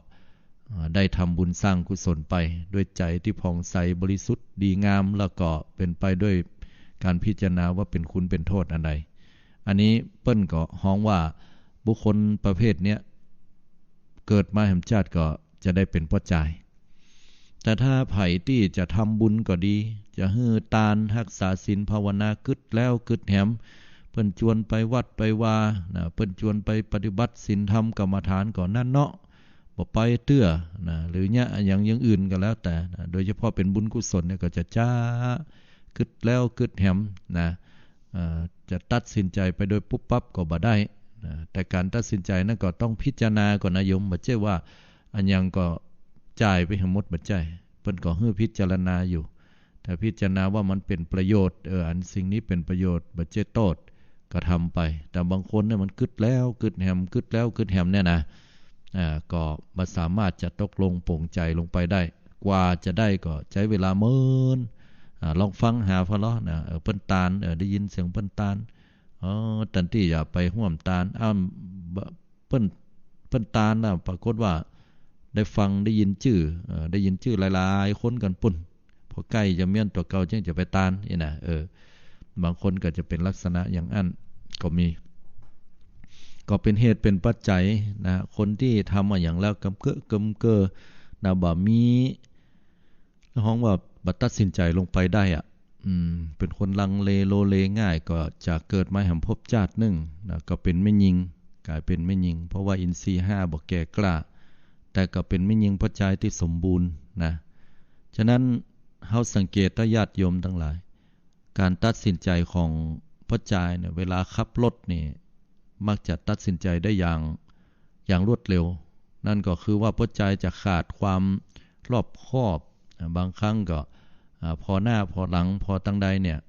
อ่า ได้ทำบุญสร้างกุศลไป ด้วยใจ๋ตี้ผ่องใสบริสุทธิ์ดีงาม แล้วก็เป๋นไปด้วยก๋านพิจารณาว่าเป๋นคุณเป๋นโต้ษอันใด อันนี้เปิ้นก็ฮ้องว่าบุคคลประเภทเนี้ย เกิดมาแหมจาติก็จะได้เป๋นป้อจาย แต่ถ้าใผตี้จะทำบุญก็ดี จะหื้อตาน ฮักษาศีลภาวนา กึ๊ดแล้วกึ๊ดแหม เปิ้นจวนไปวัดไปวานะ เปิ้นจวนไปปฏิบัติศีลธรรมกรรมฐานก็นั่นเนาะ บ ไปเตื้อนะ หรือเยียะอะหยังอย่างอื่นก็แล้วแต่นะ โดยเฉพาะเป๋นบุญกุศลเนี่ยก็จะจ๊ากึ๊ดแล้วกึ๊ดแหมนะ เอ่อ จะตัดสินใจ๋ไปโดยปุ๊บปั๊บก็บ่ได้นะ แต่ก๋านตัดสินใจ๋นั้นก็ต้องพิจารณาก่อนนะโยม บ่ใจ้ว่าอะหยังก็จ่ายไปหื้อหมด บ่ใจ้ เปิ้นก็หื้อพิจารณาอยู่ ถ้าพิจารณาว่ามันเป๋นประโยชน์ เออ อันสิ่งนี้เป๋นประโยชน์ บ่ใจ้โต้ษ ก็ทำไป แต่บางคนเนี่ยมันกึ๊ดแล้วกึ๊ดแหม กึ๊ดแล้วกึ๊ดแหมเนี่ยนะ อ่า ก็บ่สามารถจะตกลงปลงใจ๋ลงไปได้ กว่าจะได้ก็ใจ๊เวลาเมิน อ่า ลองฟังหาพอเลาะนะ เออ เปิ้นตาน เออ ได้ยินเสียงเปิ้นตาน อ๋อ ตันตี้จะไปฮ่วมตาน อ้าว บ่ เปิ้น เปิ้นตานนะ ปรากฏว่าได้ฟัง ได้ยินจื้อ เอ่อ ได้ยินจื้อหลายๆ คนกั๋นปุ้น พอใก้จะเมี้ยนตั๋วเก่าจึงจะไปตานนี่นะ เออ บางคนก็จะเป๋นลักษณะอย่างอั้นก็มี ก็เป๋นเหตุเป๋นปัจจัยนะ คนตี้ทำอะหยังแล้วกำเกอะกำเกอนะ บ่มี ฮ้องว่าบ่ตัดสินใจ๋ลงไปได้อะ อืม เป๋นคนลังเลโลเลง่าย ก็จะเกิดมาแหมภพจาตินึ่งนะ ก็เป๋นแม่ญิง ก๋ายเป๋นแม่ญิง เพราะว่าอินทรีย์ห้าบ่แก่กล้า แต่ก็เป๋นแม่ญิงพ่อจายตี้สมบูรณ์นะ ฉะนั้นเฮาสังเกตเต๊อะญาติโยมตังหลาย ก๋านตัดสินใจ๋ของพ่อจายเนี่ย เวลาขับรถนี่ มักจะตัดสินใจ๋ได้อย่าง อย่างรวดเร็ว นั่นก็คือว่าพ่อจายจะขาดความรอบคอบ อ่า บางครั้งก็ อ่า ผ่อหน้าผ่อหลังผ่อตังใดเนี่ย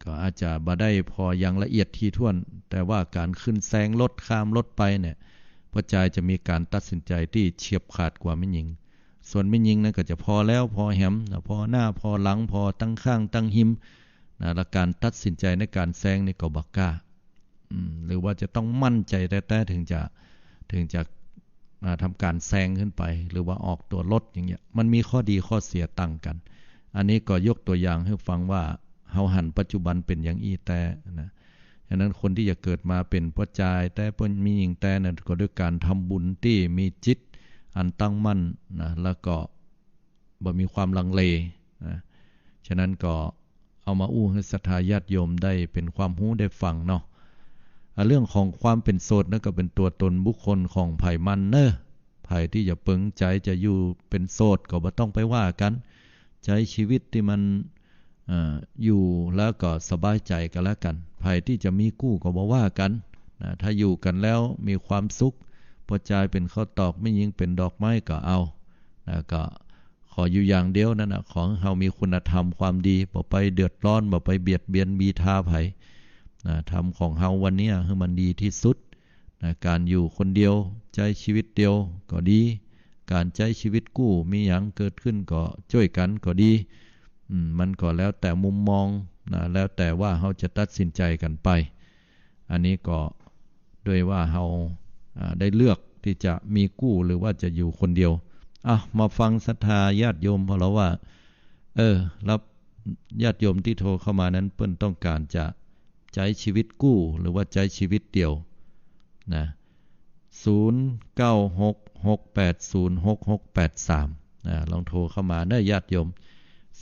ก็อาจจะบ่ได้ผ่ออย่างละเอียดถี่ถ้วน แต่ว่าก๋านขึ้นแซงรถข้ามรถไปเนี่ย พ่อจายจะมีก๋านตัดสินใจ๋ตี้เฉียบขาดกว่าแม่ญิง ส่วนแม่ญิงนั้นก็จะผ่อแล้วผ่อแหม ผ่อหน้าผ่อหลังผ่อตังข้างตังฮิมนะ และก๋านตัดสินใจ๋ในก๋านแซงนี่ก็บ่กล้า อืม หรือว่าจะต้องมั่นใจ๋แต๊ๆ ถึงจะ ถึงจะ อ่า ทำก๋านแซงขึ้นไป หรือว่าออกตั๋วรถอย่างเงี้ย มันมีข้อดีข้อเสียต่างกั๋น อันนี้ก็ยกตั๋วอย่างหื้อฟังว่า เฮาหันปัจจุบันเป๋นอย่างอี้แต๊นะ ฉะนั้นคนตี้จะเกิดมาเป๋นป้อจายแต๊ เป๋นแม่ญิงแต๊นั้น ก็ด้วยก๋านทำบุญตี้มีจิตอันตั้งมั่นนะ แล้วก็ บ่มีความลังเลนะ ฉะนั้นก็เอามาอู้หื้อศรัทธาญาติโยมได้เป๋นความฮู้ได้ฟังเนาะ อ่ะ เรื่องของความเป๋นโสดนั้นก็เป๋นตั๋วต๋นบุคคลของใผมันเน่อ ใผตี้จะเปิงใจ๋จะอยู่เป๋นโสดก็บ่ต้องไปว่ากั๋น ใจ๊ชีวิตตี้มัน เอ่อ อยู่แล้วก็สบายใจ๋ก็แล้วกั๋น ใผตี้จะมีกู้ก็บ่ว่ากั๋นนะ ถ้าอยู่กั๋นแล้วมีความสุข ป้อจายเป๋นข้าวตอก แม่ญิงเป๋นดอกไม้ก็เอานะ ก็ ขออยู่อย่างเดียวนั่นน่ะ ขอหื้อเฮามีคุณธรรมความดี บ่ไปเดือดร้อน บ่ไปเบียดเบียนบีทาใผนะ ทำของเฮาวันเนี้ยหื้อมันดีตี้สุดนะ ก๋านอยู่คนเดียว ใจ๊ชีวิตเดียวก็ดี ก๋านใจ๊ชีวิตกู้ มีหยังเกิดขึ้นก็จ้วยกั๋นก็ดี อืม มันก็แล้วแต่มุมมองนะ แล้วแต่ว่าเฮาจะตัดสินใจ๋กั๋นไป อันนี้ก็ด้วยว่าเฮา อ่า ได้เลือกตี้จะมีกู้หรือว่าจะอยู่คนเดียว อ่ะ มาฟังศรัทธาญาติโยมของเฮาว่า เออ แล้วญาติโยมตี้โทรเข้ามานั้น เปิ้นต้องก๋านจะใจ๊ชีวิตกู้หรือว่าใจ๊ชีวิตเดี่ยวนะ ศูนย์ เก้า หก หก แปด ศูนย์ หก หก แปด สาม อ่า ลองโทรเข้ามาเน่อญาติโยม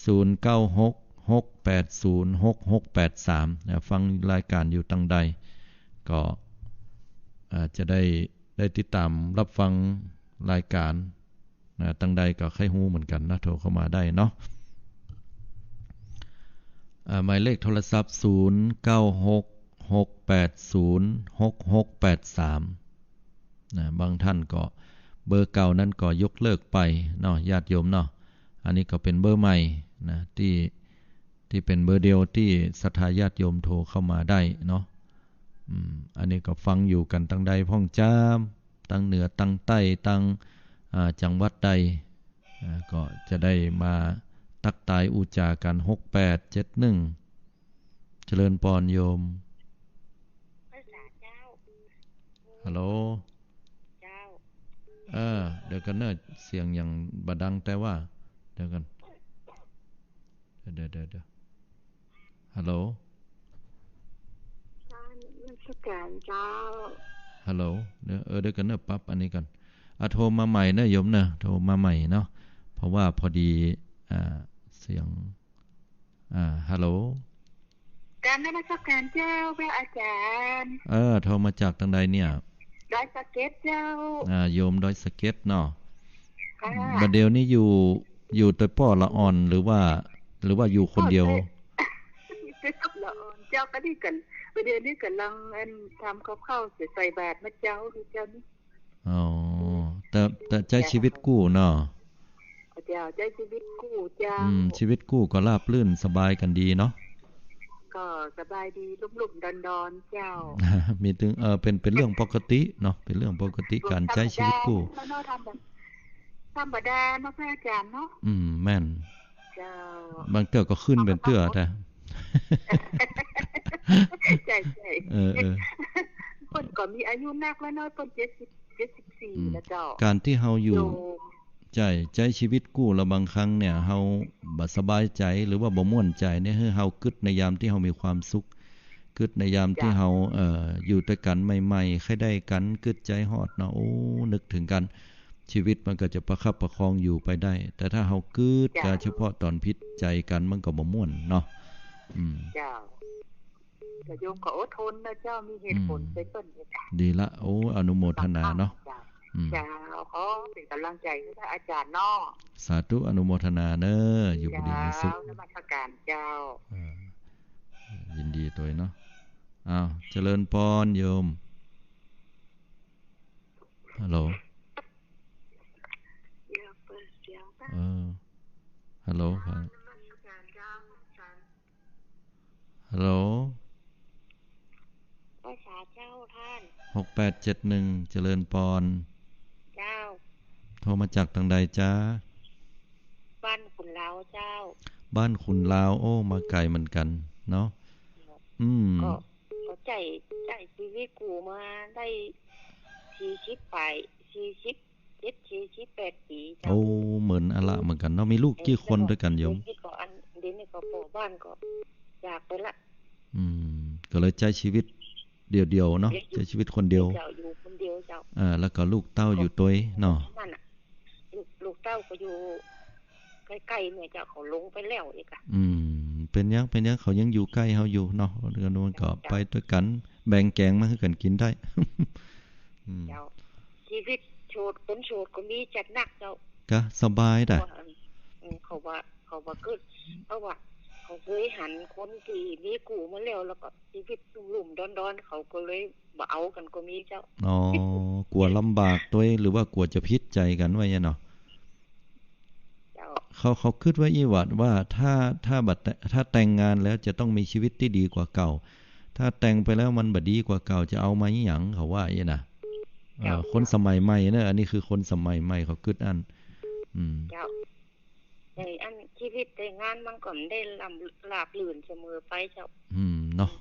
ศูนย์ เก้า หก หก แปด ศูนย์ หก หก แปด สาม อ่า ฟังรายก๋านอยู่ตังใด ก็ อ่า จะได้ ได้ติดต๋ามรับฟังรายก๋าน นะ ตังใดก็ใค่ฮู้เหมือนกั๋นนะ โทรเข้ามาได้เนาะ อ่า หมายเลขโทรศัพท์ ศูนย์ เก้า หก หก แปด ศูนย์ หก หก แปด สาม นะ บางท่านก็เบอร์เก่านั้นก็ยกเลิกไปเนาะ ญาติโยมเนาะ อันนี้ก็เป๋นเบอร์ใหม่นะ ตี้ ตี้เป๋นเบอร์เดียวตี้ศรัทธาญาติโยมโทรเข้ามาได้เนาะ อืม อันนี้ก็ฟังอยู่กั๋นตังใดพ่องจ้า ตังเหนือ ตังใต้ ตัง อ่า จังหวัดใด อ่า ก็จะได้มาตั๊กตายอู้จ๋ากั๋น หกแปดเจ็ดหนึ่ง เจริญปอนโยม ฮัลโหล เจ้า เออ เดี๋ยวก่อนเน่อ เสียงยังบ่ดังแต๊ว่า เดี๋ยวก่อน เดี๋ยว เดี๋ยว เดี๋ยว ฮัลโหล เจ้า นมัสก๋านเจ้า ฮัลโหล เดี๋ยว เออ เดี๋ยวก่อนเน่อ ปรับอันนี้ก่อน อ่ะ โทรมาใหม่เน่อโยมเน่อ โทรมาใหม่เนาะ เพราะว่าพอดี อ่า เสียง อ่า ฮัลโหล กราบนมัสก๋านเจ้า พระอาจ๋ารย์ เออ โทรมาจากตังใดเนี่ย ดอยสะเก็ดเจ้า อ่า โยมดอยสะเก็ดเนาะ ค่ะ บ่าเดี่ยวนี้อยู่ อยู่ตวยป้อละอ่อน หรือว่า หรือว่าอยู่คนเดียว ป้อตวย ตวยป้อละอ่อนเจ้า ก็นี่กั๋น บ่าเดี่ยวนี้ก่ำลังอันทำกับข้าวใส่บาตรเมื่อเจ๊านี่เจ้านี่ อ๋อ แต่ แต่ใจ๊ เจ้า ชีวิตกู้เนาะ เจ้า ใจ๊ชีวิตกู้เจ้า อืม ชีวิตกู้ก็ราบรื่นสบายกั๋นดีเนาะ ก็สบายดี ลุ่มๆ ดอนๆ เจ้า มีตึง เอ่อ เป๋น เป๋นเรื่องปกติเนาะ เป๋นเรื่องปกติ ก๋านใจ๊ชีวิตกู้ ธรรมดาเนาะ ธรรมดา ธรรมดาเนาะ พระอาจ๋ารย์เนาะ อืม แม่น เจ้า บางเตื้อก็ขึ้นเป๋นเตื้อ เจ้า แท้ ใจ้ ใจ้ เออ เออ เปิ้นก็มีอายุนักแล้วเนาะ เปิ้นเจ็ดสิบ เจ็ดสิบสี่ อืม แล้วเจ้า ก๋านตี้เฮาอยู่ อยู่ ใจ้ ใจ๊ชีวิตกู้แล้วบางครั้งเนี่ย เฮาบ่สบายใจ๋หรือว่าบ่ม่วนใจ๋เนี่ย หื้อเฮากึ๊ดในยามตี้เฮามีความสุข กึ๊ดในยามตี้ เจ้า เฮา เอ่อ อยู่ตวยกั๋นใหม่ๆ ใค่ได้กั๋น กึ๊ดใจ๋ฮอดเนาะ โอ้ นึกเถิงกั๋น ชีวิตมันก็จะประคับประคองอยู่ไปได้ แต่ถ้าเฮากึ๊ด เจ้า แต่เฉพาะต๋อนผิดใจ๋กั๋น มันก็บ่ม่วนเนาะ อืม เจ้า แต่โยมก็อดทนนะเจ้า มีเหตุผล อืม ไปเปิ้นเนี่ย ดีละ โอ้ อนุโมทนาเนาะ เจ้า อืม เจ้า ขอเป๋นก๋ำลังใจ๋หื้อพระอาจ๋ารย์เนาะ สาธุ อนุโมทนาเน้อ อยู่ดีมีสุข เจ้า นมัสการเจ้า อ่า ยินดีตวยเนาะ อ้าว เจริญปอนโยม ฮัลโหล อย่าเปิดเสียง เออ ฮัลโหลครับ นมัสการเจ้า ฮัลโหล ไหว้สาเจ้าต้าน หกแปดเจ็ดหนึ่ง เจริญปอน เจ้า โทรมาจากตางใดจ๊ะ บ้านขุนลาวเจ้า บ้านขุนลาว โอ้ มาไก๋เหมือนกั๋นเนาะ อืม ก็ ก็ใจ๊ ใจ๊ชีวิตกู้มาได้สี่สิบปาย สี่สิบเจ็ด สี่สิบแปดปี๋เจ้า โอ้ เหมือนอะละเหมือนกั๋นเนาะ มีลูกกี่คนตวยกั๋นโยม เดี๋ยวนี้ก็อัน เดี๋ยวนี้ก็ป้อบ้านก็จากไปละ อืม ก็เลยใจ๊ชีวิตเดี่ยวๆ เนาะ ใจ๊ชีวิตคนเดียว เจ้า อยู่คนเดียวเจ้า อ่า แล้วก็ลูกเต้าอยู่ตวยเนาะ นั่นน่ะ ลูก ลูกเต้าก็อยู่ใก้ๆ เนี่ยเจ้า เขาลงไปแล้วอีกอะ อืม เป๋นหยัง เป๋นหยัง เขายังอยู่ใก้เฮาอยู่เนาะ แล้วก็ไปตวยกั๋น แบ่งแก๋งมาหื้อกั๋นกิ๋นได้ อืม เจ้า ชีวิตโสด คนโสดก็มีจัดนักเจ้า ก็สบายดะ เพราะว่า อืม เขาว่า เขาว่ากึ๊ด เพราะว่าเขาเกยหันคนตี้มีกู้มาแล้ว แล้วก็ชีวิตลุ่มๆ ดอนๆ เขาก็เลยบ่เอากั๋นก็มีเจ้า อ๋อ กั๋วลำบากตวย หรือว่ากั๋วจะผิดใจ๋กั๋นว่าอย่างเนาะ เจ้า เขา เขากึ๊ดไว้อี้หว่า ว่าถ้า ถ้าบ่แต่ ถ้าแต่งงานแล้วจะต้องมีชีวิตตี้ดีกว่าเก่า ถ้าแต่งไปแล้วมันบ่ดีกว่าเก่า จะเอามาอี้หยัง เขาว่าอี้นะ เจ้า เอ่อ คนสมัยใหม่เนอะ อันนี้คือคนสมัยใหม่เขากึ๊ดอั้น อืม เจ้า ในอันชีวิตแต่งงานมันก็บ่ได้ราบ ราบรื่นเสมอไปเจ้า อืม เนาะ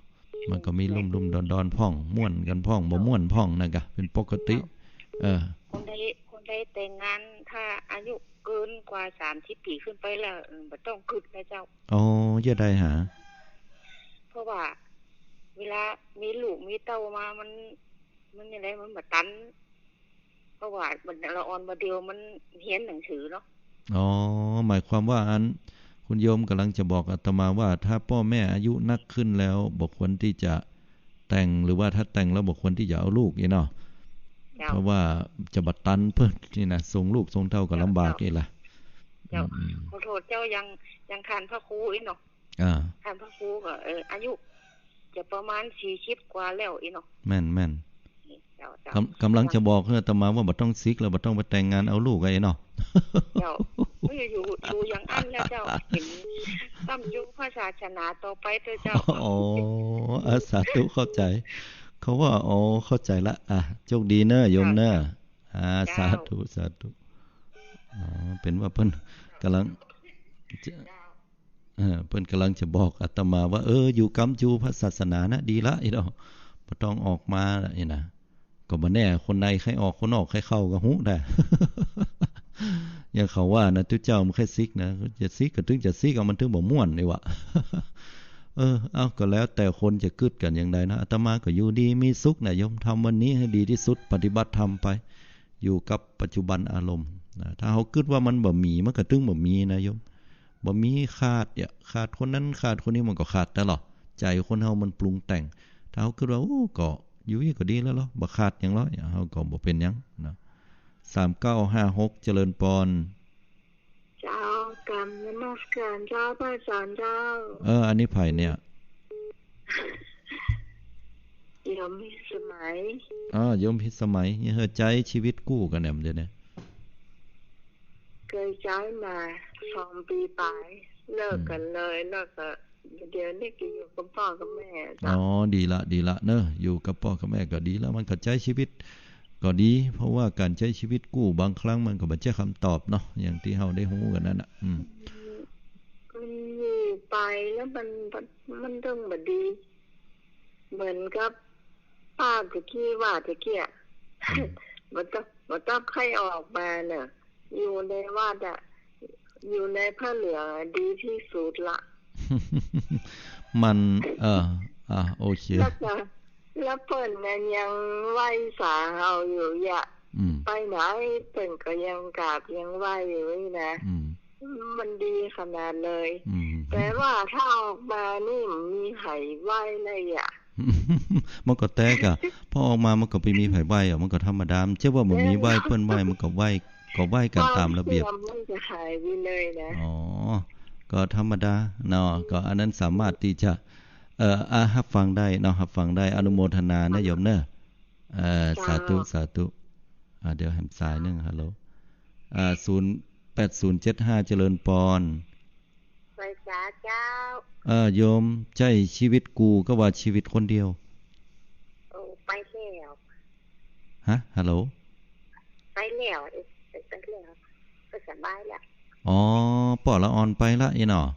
มันก็มีลุ่มๆ ดอนๆ พ่อง ม่วนกั๋นพ่อง บ่ม่วนพ่องนั่นกะ เป๋นปกติ เจ้า เออ คนใด คนใดแต่งงาน ถ้าอายุเกินกว่าสามสิบปี๋ขึ้นไปแล้ว เออ บ่ต้องกึ๊ดนะเจ้า อ๋อ เยียะใดหา เพราะว่าเวลามีลูกมีเต้ามา มัน มันอย่างไร มันบ่ตัน เพราะว่ามันละอ่อนบ่าเดี่ยวมันเฮียนหนังสือเนาะ อ๋อ หมายความว่าอัน คุณโยมก๋ำลังจะบอกอาตมาว่า ถ้าป้อแม่อายุนักขึ้นแล้ว บ่ควรตี้จะแต่ง หรือว่าถ้าแต่งแล้วบ่ควรตี้จะเอาลูกอี้เนาะ เจ้า เพราะว่าจะบ่ตันเปิ้นอี้นะ ส่งลูกส่งเต้าก็ลำบากอี้ละ เจ้า อืม ขอโทษเจ้า อย่าง อย่างต้านพระครูอี้เนาะ อ่า ต้านพระครูก็ เออ อายุจะประมาณสี่สิบกว่าแล้วอี้เนาะ แม่นๆ เจ้า เจ้า ก๋ำ ก๋ำลังจะบอกหื้ออาตมาว่าบ่ต้องสิกแล้ว บ่ต้องไปแต่งงานเอาลูกอะอี้เนาะ เจ้า เอ้ย อยู่ อยู่อย่างอั้นแล้วเจ้า เป๋นกำอยู่พระศาสนาต่อไปเต๊อะเจ้า อ๋อ อ่ะ สาธุ เข้าใจ๋ เขาว่า อ๋อ เข้าใจ๋ละ อ่ะ โชคดีเน้อโยมเน้อ เจ้า อ่า เจ้า สาธุ สาธุ อ๋อ เป๋นว่าเปิ้นก๋ำลังจะ เออ เปิ้นก๋ำลังจะบอกอาตมาว่า เออ อยู่กำอยู่พระศาสนานะ ดีละ อี้เนาะ บ่ต้องออกมาละ อี้นะ ก็บ่แน่ คนในใค่ออก คนนอกใค่เข้าก็ฮู้ได้ อย่างเขาว่านะ ตุ๊เจ้ามันใค่สิกนะ จะสิกก็ตึงจะสิก เอามันตึงบ่ม่วนนี่หว่า เออ เอ้า ก็แล้วแต่คนจะกึ๊ดกั๋นอย่างใดนะ อาตมาก็อยู่ดีมีสุขนะโยม ทำวันนี้ให้ดีที่สุด ปฏิบัติธรรมไป อยู่กับปัจจุบันอารมณ์นะ ถ้าเฮากึ๊ดว่ามันบ่มี มันก็ตึงบ่มีนะโยม บ่มี ขาด เนี่ย ขาดคนนั้น ขาดคนนี้ มันก็ขาดตลอด ใจ๋คนเฮามันปรุงแต่ง ถ้าเฮากึ๊ดว่า โอ้ ก็อยู่อี้ก็ดีแล้วลอ บ่ขาดหยังลอ เฮาก็บ่เป๋นหยังนะ สามเก้าห้าหก เจริญปอน เจ้า กราบนมัสการเจ้า พระอาจารย์เจ้า เออ อันนี้ใผเนี่ย โยมพิสมัย อ่า โยมพิสมัย นี่เฮอใจ๊ชีวิตกู้กั๋นแหมเดี๋ยวนี้ เกยใจ๊มาสองปี๋ป๋าย เลิกกั๋นเลย อืม แล้วก็ เดี๋ยวนี้ก็อยู่กับป้อกับแม่เจ้า อ๋อ ดีละ ดีละเนาะ อยู่กับป้อกับแม่ก็ดีละ มันก็ใจ๊ชีวิตก็ดี เพราะว่าก๋านใจ๊ชีวิตกู้บางครั้งมันก็บ่ใจ้กำตอบเนาะ อย่างตี้เฮาได้ฮู้กั๋นนั่นน่ะ อืม มันอยู่ไปแล้วมัน มันตึงบ่ดี เหมือนกับป้าตะกี้ว่าตะกี้อะ อืม บ่ต้อง บ่ต้องใค่ออกมาเน่อ อยู่ในวัดอะ อยู่ในผ้าเหลืองอะดีตี้สุดละ มัน เออ อ่ะ โอเค แล้วก็ แล้วเปิ้นน่ะยังไหว้สาเฮาอยู่อย่า อืม ไปไหนเปิ้นก็ยังกราบยังไหว้อยู่นี่นะ อืม มันดีขนาดเลย อืม แต่ว่าถ้าออกมานี่มีใผไหว้เลยอะ มันก็แต๊กอะ พอออกมามันก็บ่มีใผไหว้อะ มันก็ธรรมดา มันใจ้ว่าบ่มีไหว้ เปิ้นไหว้ มันก็ไหว้ ก็ไหว้กั๋นต๋ามระเบียบ ความเสื่อมมันจะหายไปเลยนะ อ๋อ ก็ธรรมดาเนาะ ก็อันนั้นสามารถตี้จะ เอ่อ อ่ะ ฮับฟังได้เนาะ ฮับฟังได้ อนุโมทนานะโยมเนาะ เอ่อ เจ้า สาธุ สาธุ อ่า เดี๋ยวแหมสายนึ่ง ฮัลโหล อ่า ศูนย์แปดศูนย์เจ็ดห้า เจริญปอน ไหว้สาเจ้า เอ่อ โยม ใจ๊ชีวิตกู้กับว่าชีวิตคนเดียว โอ้ ไปแล้ว ฮะ ฮัลโหล ไปแล้ว เอ๊ะ ไป ไปแล้ว ก็สบายแล้ว อ๋อ ป้อละอ่อนไปละอี้เนาะ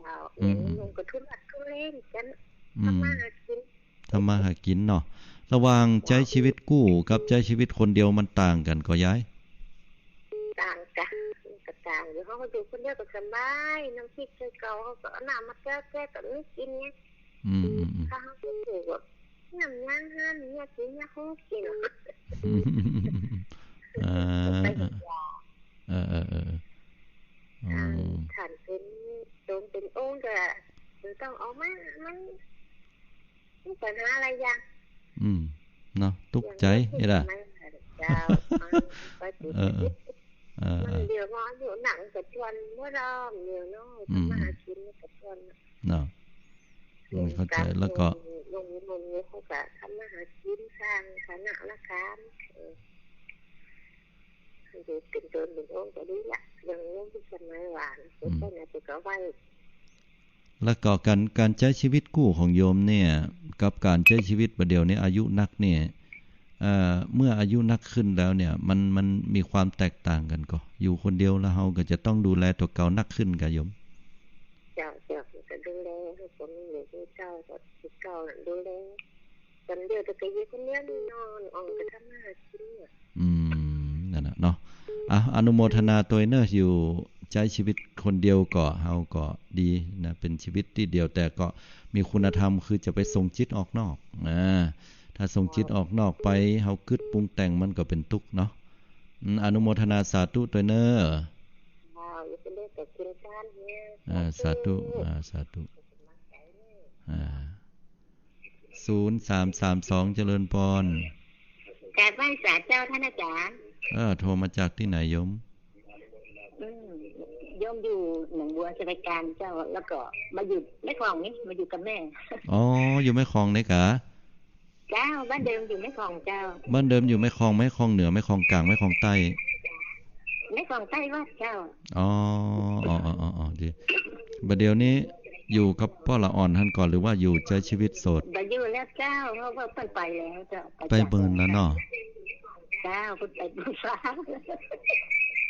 เจ้า อืม เอ๊ะ อืม ลุงก็ทุลักทุเลเหมือนกั๋น อืม ทำมาหากิ๋น ทำมาหากิ๋นเนาะ ระหว่างใจ๊ชีวิตกู้กับใจ๊ชีวิตคนเดียวมันต่างกั๋นก่อยาย ต่างจ้ะ มันก็ต่างอยู่ เฮาก็อยู่คนเดียวก็สบาย น้ำพริกใส่เก่า เฮาก็เอาน้ำมาแก้วๆ ก็นึ่งกิ๋นไง อืม อืม อืม ถ้าเฮาก็อยู่แบบ น้ำยางห้ามเนี่ยกิ๋นเนี่ย เฮากิ๋น เออ ไปดีกว่า เออ เออ เออ อืม คันเป็นโตนเป็นโอ่งก็ มันต้องออกมา มัน มีปัญหาหลายอย่าง อืม เนาะ ตุ๊กใจ๋ อย่างนี้ เอ๊ะล่ะ เจ้า มันไปติด เออ เออ เออ เออ มันเดี๋ยวพออายุนักก็จวนเมื่อรอบเดียวเนาะ อืม ทำมาหากิ๋นก็จวนเนาะ อืม เข้าใจ๋ แล้วก็ ลง ลง ลง เขาก็ทำมาหากิ๋น สร้างฐานะราคา เออ เดี๋ยวเป็นโตนเป็นโอ่งก็ดีละ อย่างนี้ที่สมัยหวาน อืม เดี๋ยวไปไหนไปก็ไหว้ แล้วก็ก๋าน ก๋านใจ๊ชีวิตกู้ของโยมเนี่ย กับก๋านใจ๊ชีวิตบ่าเดี่ยวนี้อายุนักเนี่ย เอ่อ เมื่ออายุนักขึ้นแล้วเนี่ย มัน มันมีความแตกต่างกั๋นก่อ อยู่คนเดียวแล้วเฮาก็จะต้องดูแลตั๋วเก่านักขึ้นก่อโยม เจ้า เจ้า ก็ดูแล ให้คนมีอยู่ที่เก่า ก็ที่เก่าน่ะดูแล คนเดียวแต่ก็อยู่คนเดียวนี่เนาะ อ่อนก็ทำมาหากิ๋นเนี่ย อืม นั่นน่ะเนาะ อ่ะ อนุโมทนาตวยเนาะ อยู่ใจ๊ชีวิตคนเดียวก่อ เฮาก็ดีนะ เป๋นชีวิตตี้เดียว แต่ก็มีคุณธรรม คือจะไปส่งจิตออกนอก อ่า ถ้าส่งจิตออกนอกไป เฮากึ๊ดปรุงแต่ง มันก็เป๋นตุ๊กข์เนาะ อืม อนุโมทนาสาธุตวยเนาะ อ่า อยู่คนเดียวก็กิ๋นก๋านเนี่ย อ่า สาธุ สาธุ อ่า สาธุ อ่า ศูนย์สามสามสอง เจริญปอน กราบไหว้สาเจ้าต้านอาจ๋ารย์ เออ โทรมาจากตี้ไหนโยม อืม โยมอยู่หนองบัวสะพานเจ้า แล้วก็มาอยู่แม่กลองนี่ มาอยู่กับแม่ อ๋อ อยู่แม่กลองนี่กา เจ้า บ้านเดิมอยู่แม่กลองเจ้า บ้านเดิมอยู่แม่กลอง แม่กลองเหนือ แม่กลองกลาง แม่กลองใต้ แม่กลองใต้วัดเจ้า อ๋อ อ๋อ อ๋อ อ๋อ อ๋อ ดี บ่าเดี่ยวนี้อยู่กับป้อละอ่อนหั้นก่อ หรือว่าอยู่ใจ๊ชีวิตโสด บ่อยู่แล้วเจ้า เพราะว่าเปิ้นไปแล้วเจ้า ไปเปิ้นแล้วเนาะ เจ้า เปิ้นไปบุญฟ้า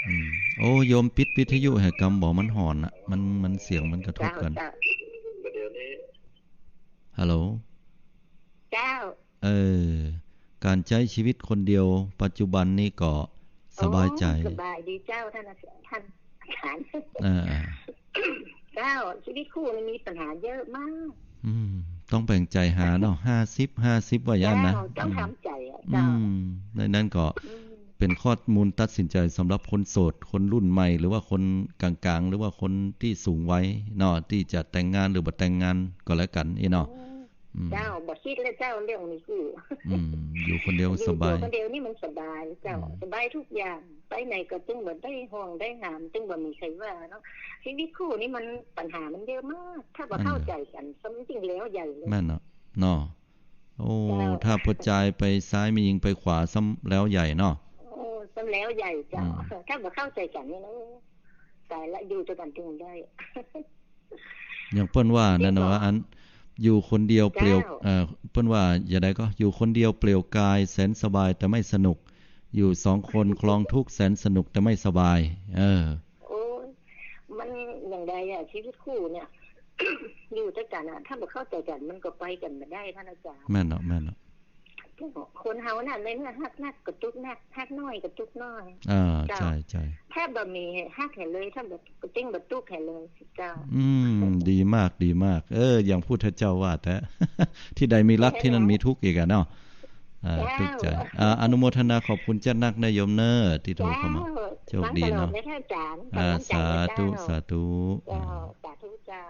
อืม โอ้ โยมปิดวิทยุแหมกำบ่ มันฮ้อนน่ะ มัน มันเสียงมันกระทบกั๋น เจ้า เจ้า ฮัลโหล เจ้า เออ ก๋านใจ๊ชีวิตคนเดียวปัจจุบันนี้ก็สบายใจ๋ อ๋อ สบายดีเจ้า ต้านอาจ๋ารย์ ต้านอาจ๋ารย์ เออ เจ้า ชีวิตคู่นี่มีปัญหาเยอะมาก อืม ต้องแบ่งใจ๋หาเนาะ ห้าสิบห้าสิบ ว่าอย่างนั้นนะ เจ้า ต้องทำใจ๋อะ อืม เจ้า อืม ในนั้นก็ อืม เป๋นข้อมูลตัดสินใจ๋สำหรับคนโสด คนรุ่นใหม่ หรือว่าคนกลางๆ หรือว่าคนตี้สูงวัยเนาะ ตี้จะแต่งงานหรือบ่แต่งงานก็แล้วกั๋นอี้เนาะ อืม อืม เจ้า บ่กึ๊ดแล้วเจ้า เรื่องมีกู้ อืม อยู่คนเดียว อยู่ สบาย อยู่คนเดียวนี่มันสบายเจ้า อืม สบายทุกอย่าง ไปไหนก็ตึงบ่ได้ฮ้องได้หาม ตึงบ่มีใครว่าเนาะ ชีวิตกู้นี่มันปัญหามันเยอะมาก ถ้าบ่ อ่า เข้าใจ๋กั๋น ซ้ำยิ่งแล้วใหญ่เลย แม่นเนาะ เนาะ โอ้ เจ้า ถ้าผู้จายไปซ้าย แม่ญิงไปขวา ซ้ำแล้วใหญ่เนาะ โอ้ ซ้ำแล้วใหญ่เจ้า อืม ถ้าบ่เข้าใจ๋กั๋นนี่นะ ต๋ายละ อยู่ตวยกั๋นตึงได้ อย่างเปิ้นว่านั่นน่ะ จริงเหรอ ว่าอัน อยู่คนเดียวเปลี่ยว เจ้า เอ่อ เปิ้นว่าอย่างใดก็ อยู่คนเดียวเปลี่ยวกายแสนสบายแต่ไม่สนุก อยู่สองคนคลองทุกข์แสนสนุกแต่ไม่สบาย เออ โอ้ย มันอย่างใดอะ ชีวิตกู้เนี่ย อยู่ตวยกั๋นอะ ถ้าบ่เข้าใจ๋กั๋น มันก็ไปกั๋นบ่ได้ ท่านอาจ๋ารย์ แม่นเนาะ แม่นเนาะ คนเฮาน่ะ ในเมื่อฮักนักก็ตุ๊กนัก ฮักน้อยก็ตุ๊กน้อย อ่า เจ้า ใจ้ ใจ้ ถ้าบ่มีฮักแหเลย ถ้าบ่ ก็ตึงบ่ตุ๊กแหเลย เจ้า อืม ดีมาก ดีมาก เออ อย่างพุทธเจ้าว่าแต๊ ตี้ใดมีฮัก ตี้นั่นมีตุ๊กอีกอะเนาะ อ่า เจ้า ตุ๊กใจ๋ อ่า อนุโมทนาขอบคุณเจ้านักนะโยมเน่อ ตี้โทรเข้ามา เจ้า โชคดีเนาะ ฟังตลอดเลยท่านอาจ๋ารย์ อ่า สาธุ เจ้า สาธุ เจ้า อ่า สาธุเจ้า